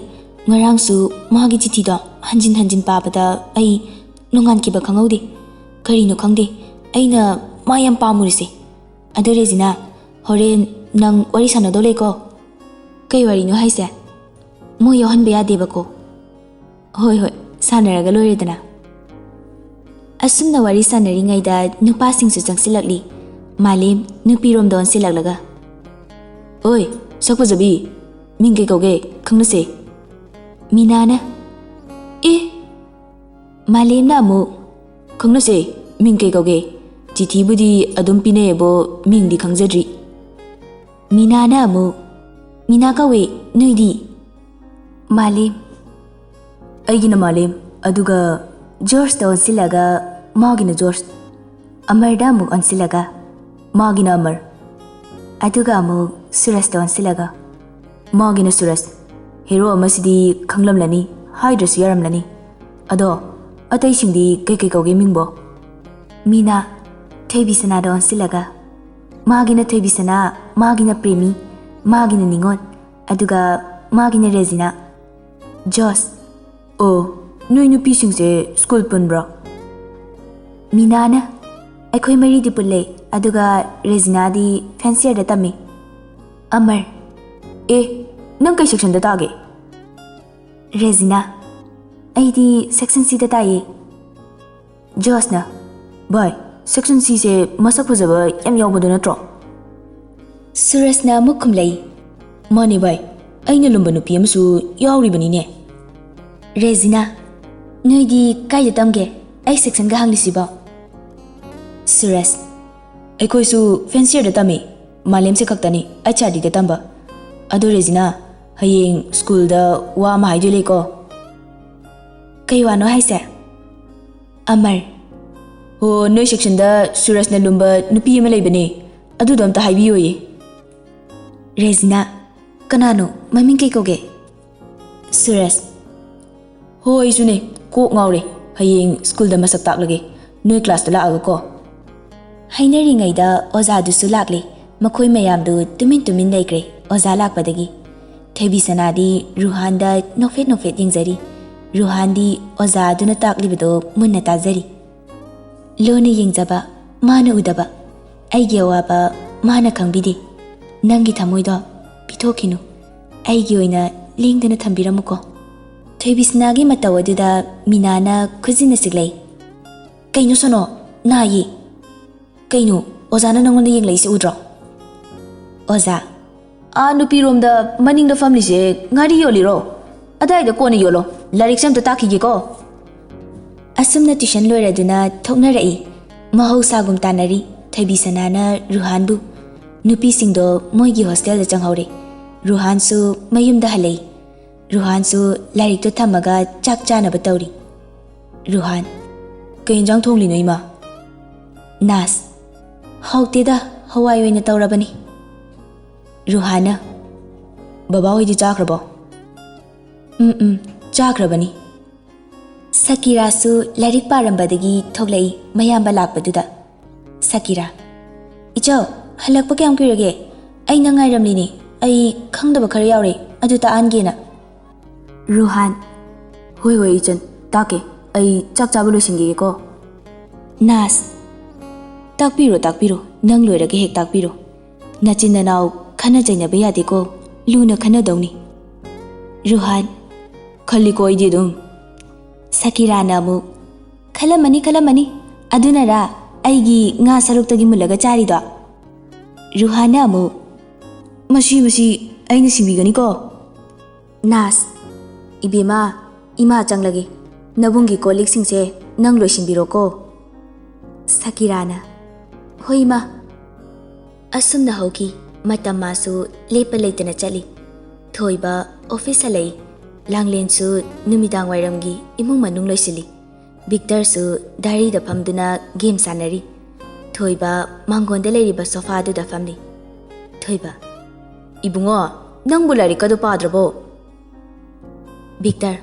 ꯉꯔꯥꯡꯁꯨ ꯃꯥꯒꯤ ꯆꯤꯊꯤꯗꯣ ꯍꯟꯖꯤꯟ ꯍꯟꯖꯤꯟ ꯄꯥꯕꯗ ꯑꯩ ꯅꯣꯡꯉꯥꯟꯈꯤꯕ ꯈꯪꯍꯧꯗꯦ꯫ ꯀꯔꯤꯅꯣ ꯈꯪꯗꯦ, ꯑꯩꯅ ꯃꯥ ꯌꯥꯝ ꯄꯥꯝꯃꯨꯔꯤꯁꯦ꯫ ꯑꯗꯨ ꯔꯦꯖꯤꯅꯥ, ꯍꯣꯔꯦꯟ ꯅꯪ ꯋꯥꯔꯤ ꯁꯥꯟꯅꯗꯧ ꯂꯩꯀꯣ꯫ ꯀꯩ ꯋꯥꯔꯤꯅꯣ ꯍꯥꯏꯁꯦ? ꯃꯣꯏ ꯌꯥꯎꯍꯟꯕ ꯌꯥꯗꯦꯕꯀꯣ꯫ ꯍꯣꯏ ꯍꯣꯏ, ꯁꯥꯟꯅꯔꯒ ꯂꯣꯏꯔꯦꯗꯅ꯫ ꯑꯁꯨꯝꯅ ꯋꯥꯔꯤ ꯁꯥꯟꯅꯔꯤꯉꯩꯗ ꯅꯨꯄꯥꯁꯤꯡꯁꯨ ꯆꯪꯁꯤꯜꯂꯛꯂꯤ꯫ ꯃꯥꯂꯦꯝ ꯅꯨꯄꯤꯔꯣꯝꯗ ꯑꯣꯟꯁꯤꯜꯂꯛꯂꯒ, "ꯑꯣꯏ, ꯁꯛ ꯐꯖꯕꯤ, ꯃꯤꯡ ꯀꯩ ꯀꯧꯒꯦ? ꯈꯪꯅꯁꯦ꯫" ꯃꯤꯅꯥꯅ, "ꯑꯦ!" ꯃꯥꯂꯦꯝꯅ ꯑꯃꯨꯛ, "ꯈꯪꯅꯁꯦ, ꯃꯤꯡ ꯀꯩ ꯀꯧꯒꯦ? ꯆꯤꯊꯤꯕꯨꯗꯤ ꯑꯗꯨꯝ ꯄꯤꯅꯩꯌꯦꯕꯣ, ꯃꯤꯡꯗꯤ ꯈꯪꯖꯗ꯭ꯔꯤ꯫" ꯃꯤꯅꯥꯅ ꯑꯃꯨꯛ, "ꯃꯤꯅꯥ ꯀꯧꯋꯦ, ꯅꯣꯏꯗꯤ?" ꯃꯥꯂꯦꯝ, "ꯑꯩꯒꯤꯅ ꯃꯥꯂꯦꯝ꯫" ꯑꯗꯨꯒ ꯖꯣꯔꯖꯇ ꯑꯣꯟꯁꯤꯜꯂꯒ, "ꯃꯥꯒꯤꯅ ꯖꯣꯔꯖ꯫" ꯑꯃꯔꯗ ꯑꯃꯨꯛ ꯑꯣꯟꯁꯤꯜꯂꯒ, "ꯃꯥꯒꯤꯅ ꯑꯃꯔ꯫" ꯑꯗꯨꯒ ꯑꯃꯨꯛ ꯁꯨꯔꯖꯇ ꯑꯣꯟꯁꯤꯜꯂꯒ, "ꯃꯥꯒꯤꯅ ꯁꯨꯔꯖ꯫ ꯍꯦꯔꯣ ꯑꯃꯁꯤꯗꯤ ꯈꯪꯂꯝꯂꯅꯤ, ꯍꯥꯏꯗ꯭ꯔꯁꯨ ꯌꯥꯔꯝꯂꯅꯤ꯫ ꯑꯗꯣ ꯑꯇꯩꯁꯤꯡꯗꯤ ꯀꯩꯀꯩ ꯀꯧꯒꯦ ꯃꯤꯡꯕꯣ?" ꯃꯤꯅꯥ, ꯊꯣꯏꯕꯤꯁꯅꯥꯗ ꯑꯣꯟꯁꯤꯜꯂꯒ, "ꯃꯥꯒꯤꯅ ꯊꯣꯏꯕꯤꯁꯅꯥ, ꯃꯥꯒꯤꯅ ꯄ꯭ꯔꯦꯃꯤ, ꯃꯥꯒꯤꯅ ꯅꯤꯉꯣꯜ, ꯑꯗꯨꯒ ꯃꯥꯒꯤꯅ ꯔꯦꯖꯤꯅꯥ꯫" ꯖꯣꯔꯖ, "ꯑꯣ, ꯅꯣꯏ ꯅꯨꯄꯤꯁꯤꯡꯁꯦ ꯁ꯭ꯀꯨꯜ ꯄꯨꯟꯕ꯭ꯔꯣ?" ꯃꯤꯅꯥꯅ, "ꯑꯩꯈꯣꯏ ꯃꯔꯤꯗꯤ ꯄꯨꯜꯂꯦ, ꯑꯗꯨꯒ ꯔꯦꯖꯤꯅꯥꯗꯤ ꯐꯦꯟꯁꯤꯌꯔꯗ ꯇꯝꯃꯤ꯫" ꯑꯃꯔ, "ꯑꯦ, ꯅꯪ ꯀꯩ ꯁꯦꯛꯁꯟꯗ ꯇꯥꯒꯦ?" ꯔꯦꯖꯤꯅꯥ, "ꯑꯩꯗꯤ ꯁꯦꯛꯁꯟ ꯁꯤꯗ ꯇꯥꯏꯌꯦ꯫" ꯖꯣꯔꯖꯅ, "ꯚꯥꯏ, ꯁꯦꯛꯁꯟ ꯁꯤꯁꯦ ꯃꯁꯛ ꯐꯖꯕ ꯌꯥꯝ ꯌꯥꯎꯕꯗꯣ ꯅꯠꯇ꯭ꯔꯣ?" ꯁꯨꯔꯖꯅ ꯑꯃꯨꯛ ꯈꯨꯝꯂꯛꯏ, "ꯃꯥꯅꯦ ꯚꯥꯏ, ꯑꯩꯅ ꯂꯨꯝꯕ ꯅꯨꯄꯤ ꯑꯃꯁꯨ ꯌꯥꯎꯔꯤꯕꯅꯤꯅꯦ꯫" ꯔꯦꯖꯤꯅꯥ, "ꯅꯣꯏꯗꯤ ꯀꯥꯏꯗ ꯇꯝꯒꯦ? ꯑꯩ ꯁꯦꯛꯁꯟꯒ ꯍꯪꯂꯤꯁꯤꯕꯣ?" ꯁꯨꯔꯖ, "ꯑꯩꯈꯣꯏꯁꯨ ꯐꯦꯟꯁꯤꯌꯔꯗ ꯇꯝꯃꯤ, ꯃꯥꯂꯦꯝꯁꯦ ꯈꯛꯇꯅꯤ ꯑꯩꯆ ꯑꯥꯔ ꯗꯤꯗ ꯇꯝꯕ꯫ ꯑꯗꯣ ꯔꯦꯖꯤꯅꯥ, ꯍꯌꯦꯡ ꯁ꯭ꯀꯨꯜꯗ ꯋꯥ ꯑꯃ ꯍꯥꯏꯗꯣꯏ ꯂꯩꯀꯣ꯫" "ꯀꯩ ꯋꯥꯅꯣ ꯍꯥꯏꯁꯦ?" ꯑꯃꯔ, "ꯍꯣ, ꯅꯣꯏ ꯁꯦꯛꯁꯟꯗ ꯁꯨꯔꯖꯅ ꯂꯨꯝꯕ ꯅꯨꯄꯤ ꯑꯃ ꯂꯩꯕꯅꯦ, ꯑꯗꯨꯗꯣ ꯑꯝꯇ ꯍꯥꯏꯕꯤꯌꯣꯌꯦ꯫" ꯔꯦꯖꯤꯅꯥ, "ꯀꯅꯥꯅꯣ? ꯃꯃꯤꯡ ꯀꯩ ꯀꯧꯒꯦ?" ꯁꯨꯔꯖ, "ꯍꯣ, ꯑꯩꯁꯨꯅꯦ, ꯀꯣꯛ ꯉꯥꯎꯔꯦ꯫ ꯍꯌꯦꯡ ꯁ꯭ꯀꯨꯜꯗ ꯃꯁꯛ ꯇꯥꯛꯂꯒꯦ, ꯅꯣꯏ ꯀ꯭ꯂꯥꯁꯇ ꯂꯥꯛꯑꯒꯀꯣ꯫" ꯍꯥꯏꯅꯔꯤꯉꯩꯗ ꯑꯣꯖꯥꯗꯨꯁꯨ ꯂꯥꯛꯂꯦ꯫ ꯃꯈꯣꯏ ꯃꯌꯥꯝꯗꯨ ꯇꯨꯃꯤꯟ ꯇꯨꯃꯤꯟ ꯂꯩꯈ꯭ꯔꯦ ꯑꯣꯖꯥ ꯂꯥꯛꯄꯗꯒꯤ꯫ ꯊꯣꯏꯕꯤꯁꯅꯥꯗꯤ ꯔꯨꯍꯥꯟꯗ ꯅꯣꯛꯐꯦꯠ ꯅꯣꯛꯐꯦꯠ ꯌꯦꯡꯖꯔꯤ꯫ ꯔꯨꯍꯥꯟꯗꯤ ꯑꯣꯖꯥ ꯑꯗꯨꯅ ꯇꯥꯛꯂꯤꯕꯗꯣ ꯃꯨꯟꯅ ꯇꯥꯖꯔꯤ꯫ ꯂꯨꯅ ꯌꯦꯡꯖꯕ, ꯃꯥꯅ ꯎꯗꯕ꯫ ꯑꯩꯒꯤ ꯑꯋꯥꯕ ꯃꯥꯅ ꯈꯪꯕꯤꯗꯦ꯫ ꯅꯪꯒꯤ ꯊꯃꯣꯏꯗꯣ ꯄꯤꯊꯣꯛꯈꯤꯅꯨ꯫ ꯑꯩꯒꯤ ꯑꯣꯏꯅ ꯂꯦꯡꯗꯅ ꯊꯝꯕꯤꯔꯝꯃꯨꯀꯣ꯫ ꯊꯣꯏꯕꯤꯁꯅꯥꯒꯤ ꯃꯇꯧ ꯑꯗꯨꯗ ꯃꯤꯅꯥꯅ ꯈꯨꯖꯤꯟꯅ ꯁꯤꯛꯂꯛꯏ꯫ "ꯀꯩꯅꯣ ꯁꯣꯅꯣ? ꯅꯥꯏꯌꯦ꯫ ꯀꯩꯅꯣ, ꯑꯣꯖꯥꯅ ꯅꯪꯉꯣꯟꯗ ꯌꯦꯡꯂꯛꯏꯁꯦ ꯎꯗ꯭ꯔꯣ?" "ꯑꯣꯖꯥ?" "ꯑꯥ, ꯅꯨꯄꯤꯔꯣꯝꯗ ꯃꯅꯤꯡꯗ ꯐꯝꯂꯤꯁꯦ ꯉꯥꯔꯤ ꯌꯣꯜꯂꯤꯔꯣ? ꯑꯗꯥꯏꯗ ꯀꯣꯟꯅ ꯌꯣꯜꯂꯣ, ꯂꯥꯏꯔꯤꯛꯁꯦ ꯑꯝꯇ ꯇꯥꯛꯈꯤꯒꯦꯀꯣ꯫" ꯑꯁꯨꯝꯅ ꯇ꯭ꯌꯨꯁꯟ ꯂꯣꯏꯔꯗꯨꯅ ꯊꯣꯛꯅꯔꯛꯏ꯫ ꯃꯍꯧꯁꯥꯒꯨꯝ ꯇꯥꯟꯅꯔꯤ ꯊꯣꯏꯕꯤꯁꯅꯥꯅ ꯔꯨꯍꯥꯟꯕꯨ꯫ ꯅꯨꯄꯤꯁꯤꯡꯗꯣ ꯃꯣꯏꯒꯤ ꯍꯣꯁꯇꯦꯜꯗ ꯆꯪꯍꯧꯔꯦ꯫ ꯔꯨꯍꯥꯟꯁꯨ ꯃꯌꯨꯝꯗ ꯍꯜꯂꯛꯏ꯫ ꯔꯨꯍꯥꯟꯁꯨ ꯂꯥꯏꯔꯤꯛꯇꯣ ꯊꯝꯃꯒ ꯆꯥꯛ ꯆꯥꯅꯕ ꯇꯧꯔꯤ꯫ ꯔꯨꯍꯥꯟ, "ꯀꯩ ꯌꯦꯟꯖꯥꯡ ꯊꯣꯡꯂꯤꯅꯣ, ꯏꯃꯥ?" ꯅꯥꯁ, "ꯍꯥꯎꯇꯦꯗ, ꯍꯋꯥꯏ ꯑꯣꯏꯅ ꯇꯧꯔꯕꯅꯤ꯫" ꯔꯨꯍꯥꯟꯅ, "ꯕꯕꯥ ꯍꯣꯏꯗꯤ ꯆꯥꯈ꯭ꯔꯕꯣ?" "ꯎꯝ, ꯎꯝ, ꯆꯥꯈ꯭ꯔꯕꯅꯤ꯫" ꯁꯀꯤꯔꯥꯁꯨ ꯂꯥꯏꯔꯤꯛ ꯄꯥꯔꯝꯕꯗꯒꯤ ꯊꯣꯛꯂꯛꯏ ꯃꯌꯥꯝꯕ ꯂꯥꯛꯄꯗꯨꯗ꯫ ꯁꯀꯤꯔꯥ, "ꯏꯆꯧ, ꯍꯜꯂꯛꯄ ꯀꯌꯥꯝ ꯀꯨꯏꯔꯒꯦ? ꯑꯩ ꯅꯪ ꯉꯥꯏꯔꯝꯂꯤꯅꯦ꯫ ꯑꯩ ꯈꯪꯗꯕ ꯈꯔ ꯌꯥꯎꯔꯦ, ꯑꯗꯨ ꯇꯥꯛꯍꯟꯒꯦꯅ꯫" ꯔꯨꯍꯥꯟ, "ꯍꯣꯏ, ꯍꯣꯏ, ꯏꯆꯟ, ꯇꯥꯛꯀꯦ꯫ ꯑꯩ ꯆꯥꯛ ꯆꯥꯕ ꯂꯣꯏꯁꯤꯟꯈꯤꯒꯦꯀꯣ꯫" ꯅꯥꯁ, "ꯇꯥꯛꯄꯤꯔꯣ, ꯇꯥꯛꯄꯤꯔꯣ, ꯅꯪ ꯂꯣꯏꯔꯒ ꯍꯦꯛ ꯇꯥꯛꯄꯤꯔꯣ꯫ ꯅꯆꯤꯟ ꯅꯅꯥꯎ ꯈꯟꯅ ꯆꯩꯅꯕ ꯌꯥꯗꯦꯀꯣ, ꯂꯨꯅ ꯈꯟꯅꯗꯧꯅꯤ꯫" ꯔꯨꯍꯥꯟ, "ꯈꯜꯂꯤꯀꯣ ꯑꯩꯗꯤ ꯑꯗꯨꯝ꯫" ꯁꯀꯤꯔꯥꯅ ꯑꯃꯨꯛ, "ꯈꯜꯂꯝꯃꯅꯤ, ꯈꯜꯂꯝꯃꯅꯤ꯫ ꯑꯗꯨꯅꯔꯥ ꯑꯩꯒꯤ ꯉꯥ ꯁꯔꯨꯛꯇꯒꯤ ꯃꯨꯜꯂꯒ ꯆꯥꯔꯤꯗꯣ?" ꯔꯨꯍꯥꯟꯅ ꯑꯃꯨꯛ, "ꯃꯁꯤ, ꯃꯁꯤ ꯑꯩꯅ ꯁꯤꯡꯕꯤꯒꯅꯤꯀꯣ꯫" ꯅꯥꯁ, "ꯏꯕꯦꯝꯃ, ꯏꯃꯥ ꯆꯪꯂꯒꯦ꯫ ꯅꯕꯨꯡꯒꯤ ꯀꯣꯜ ꯂꯤꯛꯁꯤꯡꯁꯦ ꯅꯪ ꯂꯣꯏꯁꯤꯟꯕꯤꯔꯣꯀꯣ꯫" ꯁꯀꯤꯔꯥꯅ, "ꯍꯣꯏ, ꯏꯃꯥ꯫" ꯑꯁꯨꯝꯅ ꯍꯧꯈꯤ꯫ ꯃꯇꯝ ꯃꯥꯁꯨ ꯂꯦꯞꯄ ꯂꯩꯇꯅ ꯆꯠꯂꯤ꯫ ꯊꯣꯏꯕ ꯑꯣꯐꯤꯁ ꯍꯜꯂꯛꯏ꯫ ꯂꯥꯡꯂꯦꯟꯁꯨ ꯅꯨꯃꯤꯗꯥꯡ ꯋꯥꯏꯔꯝꯒꯤ ꯏꯃꯨꯡ ꯃꯅꯨꯡ ꯂꯣꯏꯁꯤꯜꯂꯤ꯫ ꯚꯤꯛꯇꯔꯁꯨ ꯗꯥꯏꯔꯤꯗ ꯐꯝꯗꯨꯅ ꯒꯦꯝ ꯁꯥꯟꯅꯔꯤ꯫ ꯊꯣꯏꯕ ꯃꯥꯡꯒꯣꯟꯗ ꯂꯩꯔꯤꯕ ꯁꯣꯐꯥꯗꯨꯗ ꯐꯝꯂꯤ꯫ ꯊꯣꯏꯕ, "ꯏꯕꯨꯡꯉꯣ, ꯅꯪꯕꯨ ꯂꯥꯏꯔꯤꯛꯀꯗꯣ ꯄꯥꯗ꯭ꯔꯕꯣ?" ꯚꯤꯛꯇꯔ,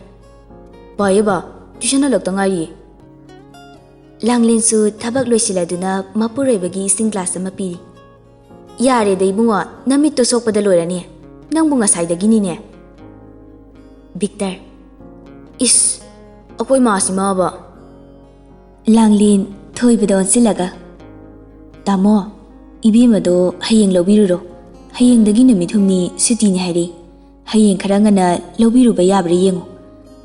"ꯄꯥꯏꯌꯦ ꯕꯥ, ꯇ꯭ꯌꯨꯁꯟ ꯍꯜꯂꯛꯇ ꯉꯥꯏꯔꯤꯌꯦ꯫" ꯂꯥꯡꯂꯦꯟꯁꯨ ꯊꯕꯛ ꯂꯣꯏꯁꯤꯜꯂꯗꯨꯅ ꯃꯄꯨꯔꯣꯏꯕꯒꯤ ꯏꯁꯤꯡ ꯒ꯭ꯂꯥꯁ ꯑꯃ ꯄꯤꯔꯤ꯫ "ꯌꯥꯔꯦꯗ ꯏꯕꯨꯡꯉꯣ, ꯅꯃꯤꯠꯇꯣ ꯁꯣꯛꯄꯗ ꯂꯣꯏꯔꯅꯤ꯫ ꯅꯪꯕꯨ ꯉꯁꯥꯏꯗꯒꯤꯅꯤꯅꯦ꯫" ꯚꯤꯛꯇꯔ, "ꯏꯁ, ꯑꯩꯈꯣꯏ ꯃꯥꯁꯤꯃꯕ꯫" ꯂꯥꯡꯂꯦꯟ ꯊꯣꯏꯕꯗ ꯑꯣꯟꯁꯤꯜꯂꯒ, "ꯇꯥꯃꯣ, "ꯏꯕꯦꯝꯃꯗꯣ ꯍꯌꯦꯡ ꯂꯧꯕꯤꯔꯨꯔꯣ꯫ ꯍꯌꯦꯡꯗꯒꯤ ꯅꯨꯃꯤꯠ ꯍꯨꯝꯅꯤ ꯁꯨꯇꯤꯅꯤ ꯍꯥꯏꯔꯛꯏ꯫ ꯍꯌꯦꯡ ꯈꯔ ꯉꯟꯅ ꯂꯧꯕꯤꯔꯨꯕ ꯌꯥꯕ꯭ꯔꯥ ꯌꯦꯡꯉꯨ꯫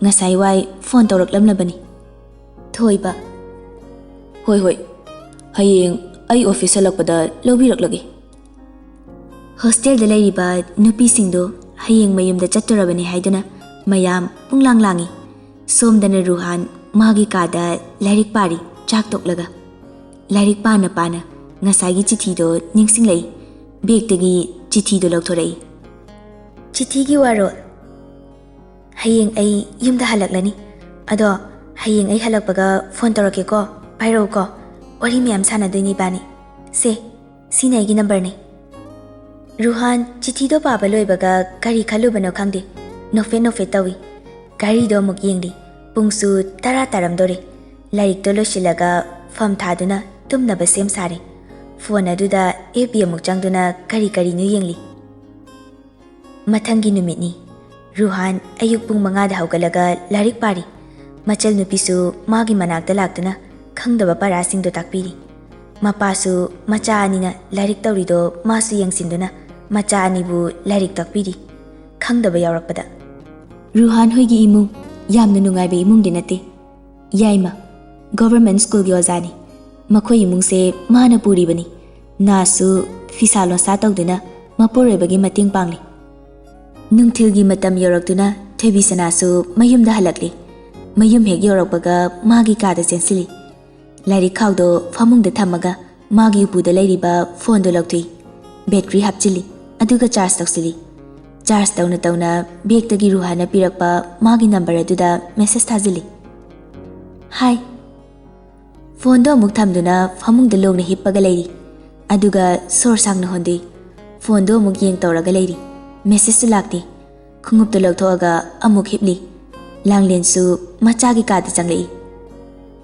ꯉꯁꯥꯏ ꯋꯥꯏ ꯐꯣꯟ ꯇꯧꯔꯛꯂꯝꯂꯕꯅꯤ꯫" ꯊꯣꯏꯕ, "ꯍꯣꯏ, ꯍꯣꯏ꯫ ꯍꯌꯦꯡ ꯑꯩ ꯑꯣꯐꯤꯁ ꯍꯜꯂꯛꯄꯗ ꯂꯧꯕꯤꯔꯛꯂꯒꯦ꯫" ꯍꯣꯁꯇꯦꯜꯗ ꯂꯩꯔꯤꯕ ꯅꯨꯄꯤꯁꯤꯡꯗꯣ ꯍꯌꯦꯡ ꯃꯌꯨꯝꯗ ꯆꯠꯇꯣꯔꯕꯅꯤ ꯍꯥꯏꯗꯨꯅ ꯃꯌꯥꯝ ꯄꯨꯡꯂꯥꯡ ꯂꯥꯡꯏ꯫ ꯁꯣꯝꯗꯅ ꯔꯨꯍꯥꯟ ꯃꯥꯒꯤ ꯀꯥꯗ ꯂꯥꯏꯔꯤꯛ ꯄꯥꯔꯤ, ꯆꯥꯛ ꯇꯣꯛꯂꯒ꯫ ꯂꯥꯏꯔꯤꯛ ꯄꯥꯅ ꯄꯥꯅ ꯉꯁꯥꯏꯒꯤ ꯆꯤꯊꯤꯗꯣ ꯅꯤꯡꯁꯤꯡꯂꯛꯏ꯫ ꯕꯦꯒꯇꯒꯤ ꯆꯤꯊꯤꯗꯣ ꯂꯧꯊꯣꯔꯛꯏ꯫ "ꯆꯤꯊꯤꯒꯤ ꯋꯥꯔꯣꯜ? ꯍꯌꯦꯡ ꯑꯩ ꯌꯨꯝꯗ ꯍꯜꯂꯛꯂꯅꯤ꯫ ꯑꯗꯣ ꯍꯌꯦꯡ ꯑꯩ ꯍꯜꯂꯛꯄꯒ ꯐꯣꯟ ꯇꯧꯔꯛꯀꯦꯀꯣ, ꯄꯥꯏꯔꯛꯎꯀꯣ꯫ ꯋꯥꯔꯤ ꯃꯌꯥꯝ ꯁꯥꯟꯅꯗꯣꯏꯅꯤ ꯏꯕꯥꯅꯤ꯫ ꯁꯦ, ꯁꯤꯅ ꯑꯩꯒꯤ ꯅꯝꯕꯔꯅꯤ꯫" ꯔꯨꯍꯥꯟ ꯆꯤꯊꯤꯗꯣ ꯄꯥꯕ ꯂꯣꯏꯕꯒ ꯀꯔꯤ ꯈꯜꯂꯨꯕꯅꯣ ꯈꯪꯗꯦ, ꯅꯣꯛꯐꯦꯠ ꯅꯣꯛꯐꯦꯠ ꯇꯧꯏ꯫ ꯘꯔꯤꯗꯣ ꯑꯃꯨꯛ ꯌꯦꯡꯂꯤ꯫ ꯄꯨꯡꯁꯨ ꯇꯔꯥ ꯇꯥꯔꯝꯗꯧꯔꯦ꯫ ꯂꯥꯏꯔꯤꯛꯇꯣ ꯂꯣꯏꯁꯤꯜꯂꯒ ꯐꯝ ꯊꯥꯗꯨꯅ ꯇꯨꯝꯅꯕ ꯁꯦꯝ ꯁꯥꯔꯦ꯫ ꯐꯣꯟ ꯑꯗꯨꯗ ꯑꯦꯐ ꯕꯤ ꯑꯃꯨꯛ ꯆꯪꯗꯨꯅ ꯀꯔꯤ ꯀꯔꯤꯅꯣ ꯌꯦꯡꯂꯤ꯫ ꯃꯊꯪꯒꯤ ꯅꯨꯃꯤꯠꯅꯤ꯫ ꯔꯨꯍꯥꯟ ꯑꯌꯨꯛ ꯄꯨꯡ ꯃꯉꯥꯗ ꯍꯧꯒꯠꯂꯒ ꯂꯥꯏꯔꯤꯛ ꯄꯥꯔꯤ꯫ ꯃꯆꯜ ꯅꯨꯄꯤꯁꯨ ꯃꯥꯒꯤ ꯃꯅꯥꯛꯇ ꯂꯥꯛꯇꯨꯅ ꯈꯪꯗꯕ ꯄꯔꯥꯁꯤꯡꯗꯣ ꯇꯥꯛꯄꯤꯔꯤ꯫ ꯃꯄꯥꯁꯨ ꯃꯆꯥ ꯑꯅꯤꯅ ꯂꯥꯏꯔꯤꯛ ꯇꯧꯔꯤꯗꯣ ꯃꯥꯁꯨ ꯌꯦꯡꯁꯤꯟꯗꯨꯅ ꯃꯆꯥ ꯑꯅꯤꯕꯨ ꯂꯥꯏꯔꯤꯛ ꯇꯥꯛꯄꯤꯔꯤ꯫ ꯈꯪꯗꯕ ꯌꯥꯎꯔꯛꯄꯗ, "ꯔꯨꯍꯥꯟ ꯍꯣꯏꯒꯤ ꯏꯃꯨꯡ ꯌꯥꯝꯅ ꯅꯨꯡꯉꯥꯏꯕ ꯏꯃꯨꯡꯗꯤ ꯅꯠꯇꯦ꯫ ꯌꯥꯏꯃ, ꯒꯣꯚꯔꯃꯦꯟ ꯁ꯭ꯀꯨꯜꯒꯤ ꯑꯣꯖꯥꯅꯤ꯫ ꯃꯈꯣꯏ ꯏꯃꯨꯡꯁꯦ ꯃꯥꯅ ꯄꯨꯔꯤꯕꯅꯤ꯫ ꯅꯥꯁꯨ ꯐꯤꯁꯥ ꯂꯣꯟꯁꯥ ꯇꯧꯗꯨꯅ ꯃꯄꯨꯔꯣꯏꯕꯒꯤ ꯃꯇꯦꯡ ꯄꯥꯡꯂꯤ꯫" ꯅꯨꯡꯊꯤꯜꯒꯤ ꯃꯇꯝ ꯌꯧꯔꯛꯇꯨꯅ ꯊꯣꯏꯕꯤꯁꯅꯥꯁꯨ ꯃꯌꯨꯝꯗ ꯍꯜꯂꯛꯂꯤ꯫ ꯃꯌꯨꯝ ꯍꯦꯛ ꯌꯧꯔꯛꯄꯒ ꯃꯥꯒꯤ ꯀꯥꯗ ꯆꯦꯟꯁꯤꯜꯂꯤ꯫ ꯂꯥꯏꯔꯤꯛ ꯈꯥꯎꯗꯣ ꯐꯃꯨꯡꯗ ꯊꯝꯃꯒ ꯃꯥꯒꯤ ꯎꯄꯨꯗ ꯂꯩꯔꯤꯕ ꯐꯣꯟꯗꯣ ꯂꯧꯊꯣꯛꯏ꯫ ꯕꯦꯇ꯭ꯔꯤ ꯍꯥꯞꯆꯤꯜꯂꯤ, ꯑꯗꯨꯒ ꯆꯥꯔꯖ ꯇꯧꯁꯤꯜꯂꯤ꯫ ꯆꯥꯔꯖ ꯇꯧꯅ ꯇꯧꯅ ꯕꯦꯒꯇꯒꯤ ꯔꯨꯍꯥꯟꯅ ꯄꯤꯔꯛꯄ ꯃꯥꯒꯤ ꯅꯝꯕꯔ ꯑꯗꯨꯗ ꯃꯦꯁꯦꯖ ꯊꯥꯖꯤꯜꯂꯤ꯫ "ꯍꯥꯏ꯫" ꯐꯣꯟꯗꯣ ꯑꯃꯨꯛ ꯊꯝꯗꯨꯅ ꯐꯃꯨꯡꯗ ꯂꯣꯡꯅ ꯍꯤꯞꯄꯒ ꯂꯩꯔꯤ꯫ ꯑꯗꯨꯒ ꯁꯣꯔ ꯁꯥꯡꯅ ꯍꯣꯟꯗꯣꯛꯏ꯫ ꯐꯣꯟꯗꯣ ꯑꯃꯨꯛ ꯌꯦꯡ ꯇꯧꯔꯒ ꯂꯩꯔꯤ꯫ ꯃꯦꯁꯦꯖꯁꯨ ꯂꯥꯛꯇꯦ꯫ ꯈꯣꯡꯎꯞꯇꯨ ꯂꯧꯊꯣꯛꯑꯒ ꯑꯃꯨꯛ ꯍꯤꯞꯂꯤ꯫ ꯂꯥꯡꯂꯦꯟꯁꯨ ꯃꯆꯥꯒꯤ ꯀꯥꯗ ꯆꯪꯂꯛꯏ꯫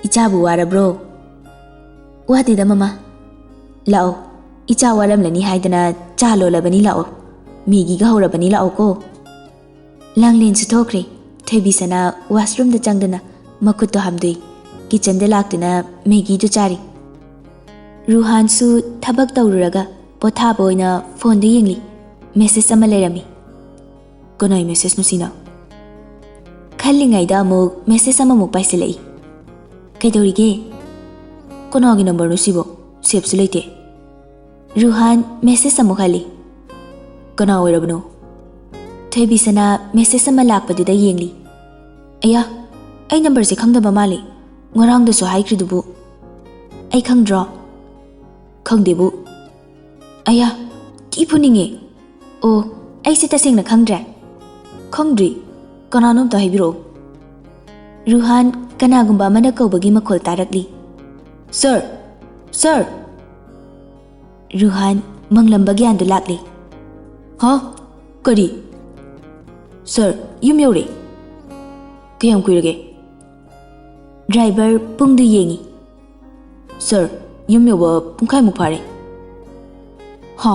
"ꯏꯆꯥꯕꯨ ꯋꯥꯔꯕ꯭ꯔꯣ?" "ꯋꯥꯗꯦꯗ ꯃꯃꯥ꯫ ꯂꯥꯛꯑꯣ, ꯏꯆꯥ ꯋꯥꯔꯝꯂꯅꯤ ꯍꯥꯏꯗꯅ ꯆꯥ ꯂꯣꯜꯂꯕꯅꯤ, ꯂꯥꯛꯑꯣ꯫ ꯃꯦꯒꯤꯒ ꯍꯧꯔꯕꯅꯤ, ꯂꯥꯛꯑꯣꯀꯣ꯫" ꯂꯥꯡꯂꯦꯟꯁꯨ ꯊꯣꯛꯈ꯭ꯔꯦ꯫ ꯊꯣꯏꯕꯤꯁꯅꯥ ꯋꯥꯁꯔꯨꯝꯗ ꯆꯪꯗꯨꯅ ꯃꯈꯨꯠꯇꯣ ꯍꯥꯝꯗꯣꯛꯏ꯫ ꯀꯤꯆꯟꯗ ꯂꯥꯛꯇꯨꯅ ꯃꯦꯒꯤꯗꯨ ꯆꯥꯔꯤ꯫ ꯔꯨꯍꯥꯟꯁꯨ ꯊꯕꯛ ꯇꯧꯔꯨꯔꯒ ꯄꯣꯊꯥꯕ ꯑꯣꯏꯅ ꯐꯣꯟꯗꯨ ꯌꯦꯡꯂꯤ꯫ ꯃꯦꯁꯦꯖ ꯑꯃ ꯂꯩꯔꯝꯃꯤ꯫ "ꯀꯅꯥꯏ ꯃꯦꯁꯦꯖꯅꯣ ꯁꯤꯅ?" ꯈꯜꯂꯤꯉꯩꯗ ꯑꯃꯨꯛ ꯃꯦꯁꯦꯖ ꯑꯃꯃꯨꯛ ꯄꯥꯏꯁꯤꯜꯂꯛꯏ꯫ "ꯀꯩꯗꯧꯔꯤꯒꯦ? ꯀꯅꯥꯒꯤ ꯅꯝꯕꯔꯅꯣ ꯁꯤꯕꯣ? ꯁꯦꯞꯁꯨ ꯂꯩꯇꯦ꯫" ꯔꯨꯍꯥꯟ ꯃꯦꯁꯦꯖ ꯑꯃꯨꯛ ꯍꯜꯂꯤ꯫ "ꯀꯅꯥ ꯑꯣꯏꯔꯕꯅꯣ?" ꯊꯣꯏꯕꯤꯁꯅꯥ ꯃꯦꯁꯦꯖ ꯑꯃ ꯂꯥꯛꯄꯗꯨꯗ ꯌꯦꯡꯂꯤ꯫ "ꯑꯌꯥ, ꯑꯩ ꯅꯝꯕꯔꯁꯦ ꯈꯪꯗꯕ ꯃꯥꯜꯂꯤ꯫ ꯉꯔꯥꯡꯗꯁꯨ ꯍꯥꯏꯈ꯭ꯔꯤꯗꯨꯕꯨ꯫ ꯑꯩ ꯈꯪꯗ꯭ꯔꯣ?" "ꯈꯪꯗꯦꯕꯨ꯫" "ꯑꯌꯥ, ꯊꯤ ꯐꯨꯅꯤꯡꯉꯦ꯫ ꯑꯣ, ꯑꯩꯁꯦ ꯇꯁꯦꯡꯅ ꯈꯪꯗ꯭ꯔꯦ꯫" "ꯈꯪꯗ꯭ꯔꯤ? ꯀꯅꯥꯅꯣ ꯑꯝꯇ ꯍꯥꯏꯕꯤꯔꯛꯑꯣ꯫" ꯔꯨꯍꯥꯟ ꯀꯅꯥꯒꯨꯝꯕ ꯑꯃꯅ ꯀꯧꯕꯒꯤ ꯃꯈꯣꯜ ꯇꯥꯔꯛꯂꯤ꯫ "ꯁꯥꯔ! ꯁꯥꯔ!" ꯔꯨꯍꯥꯟ ꯃꯪꯂꯝꯕ ꯒ꯭ꯌꯥꯟꯗꯨ ꯂꯥꯛꯂꯤ꯫ "ꯍꯥ? ꯀꯔꯤ?" "ꯁꯥꯔ, ꯌꯨꯝ ꯌꯧꯔꯦ꯫" "ꯀꯌꯥꯝ ꯀꯨꯏꯔꯒꯦ?" ꯗ꯭ꯔꯥꯏꯚꯔ ꯄꯨꯡꯗꯨ ꯌꯦꯡꯉꯤ꯫ "ꯁꯥꯔ, ꯌꯨꯝ ꯌꯧꯕ ꯄꯨꯡꯈꯥꯏꯃꯨꯛ ꯐꯥꯔꯦ꯫" "ꯍꯥ?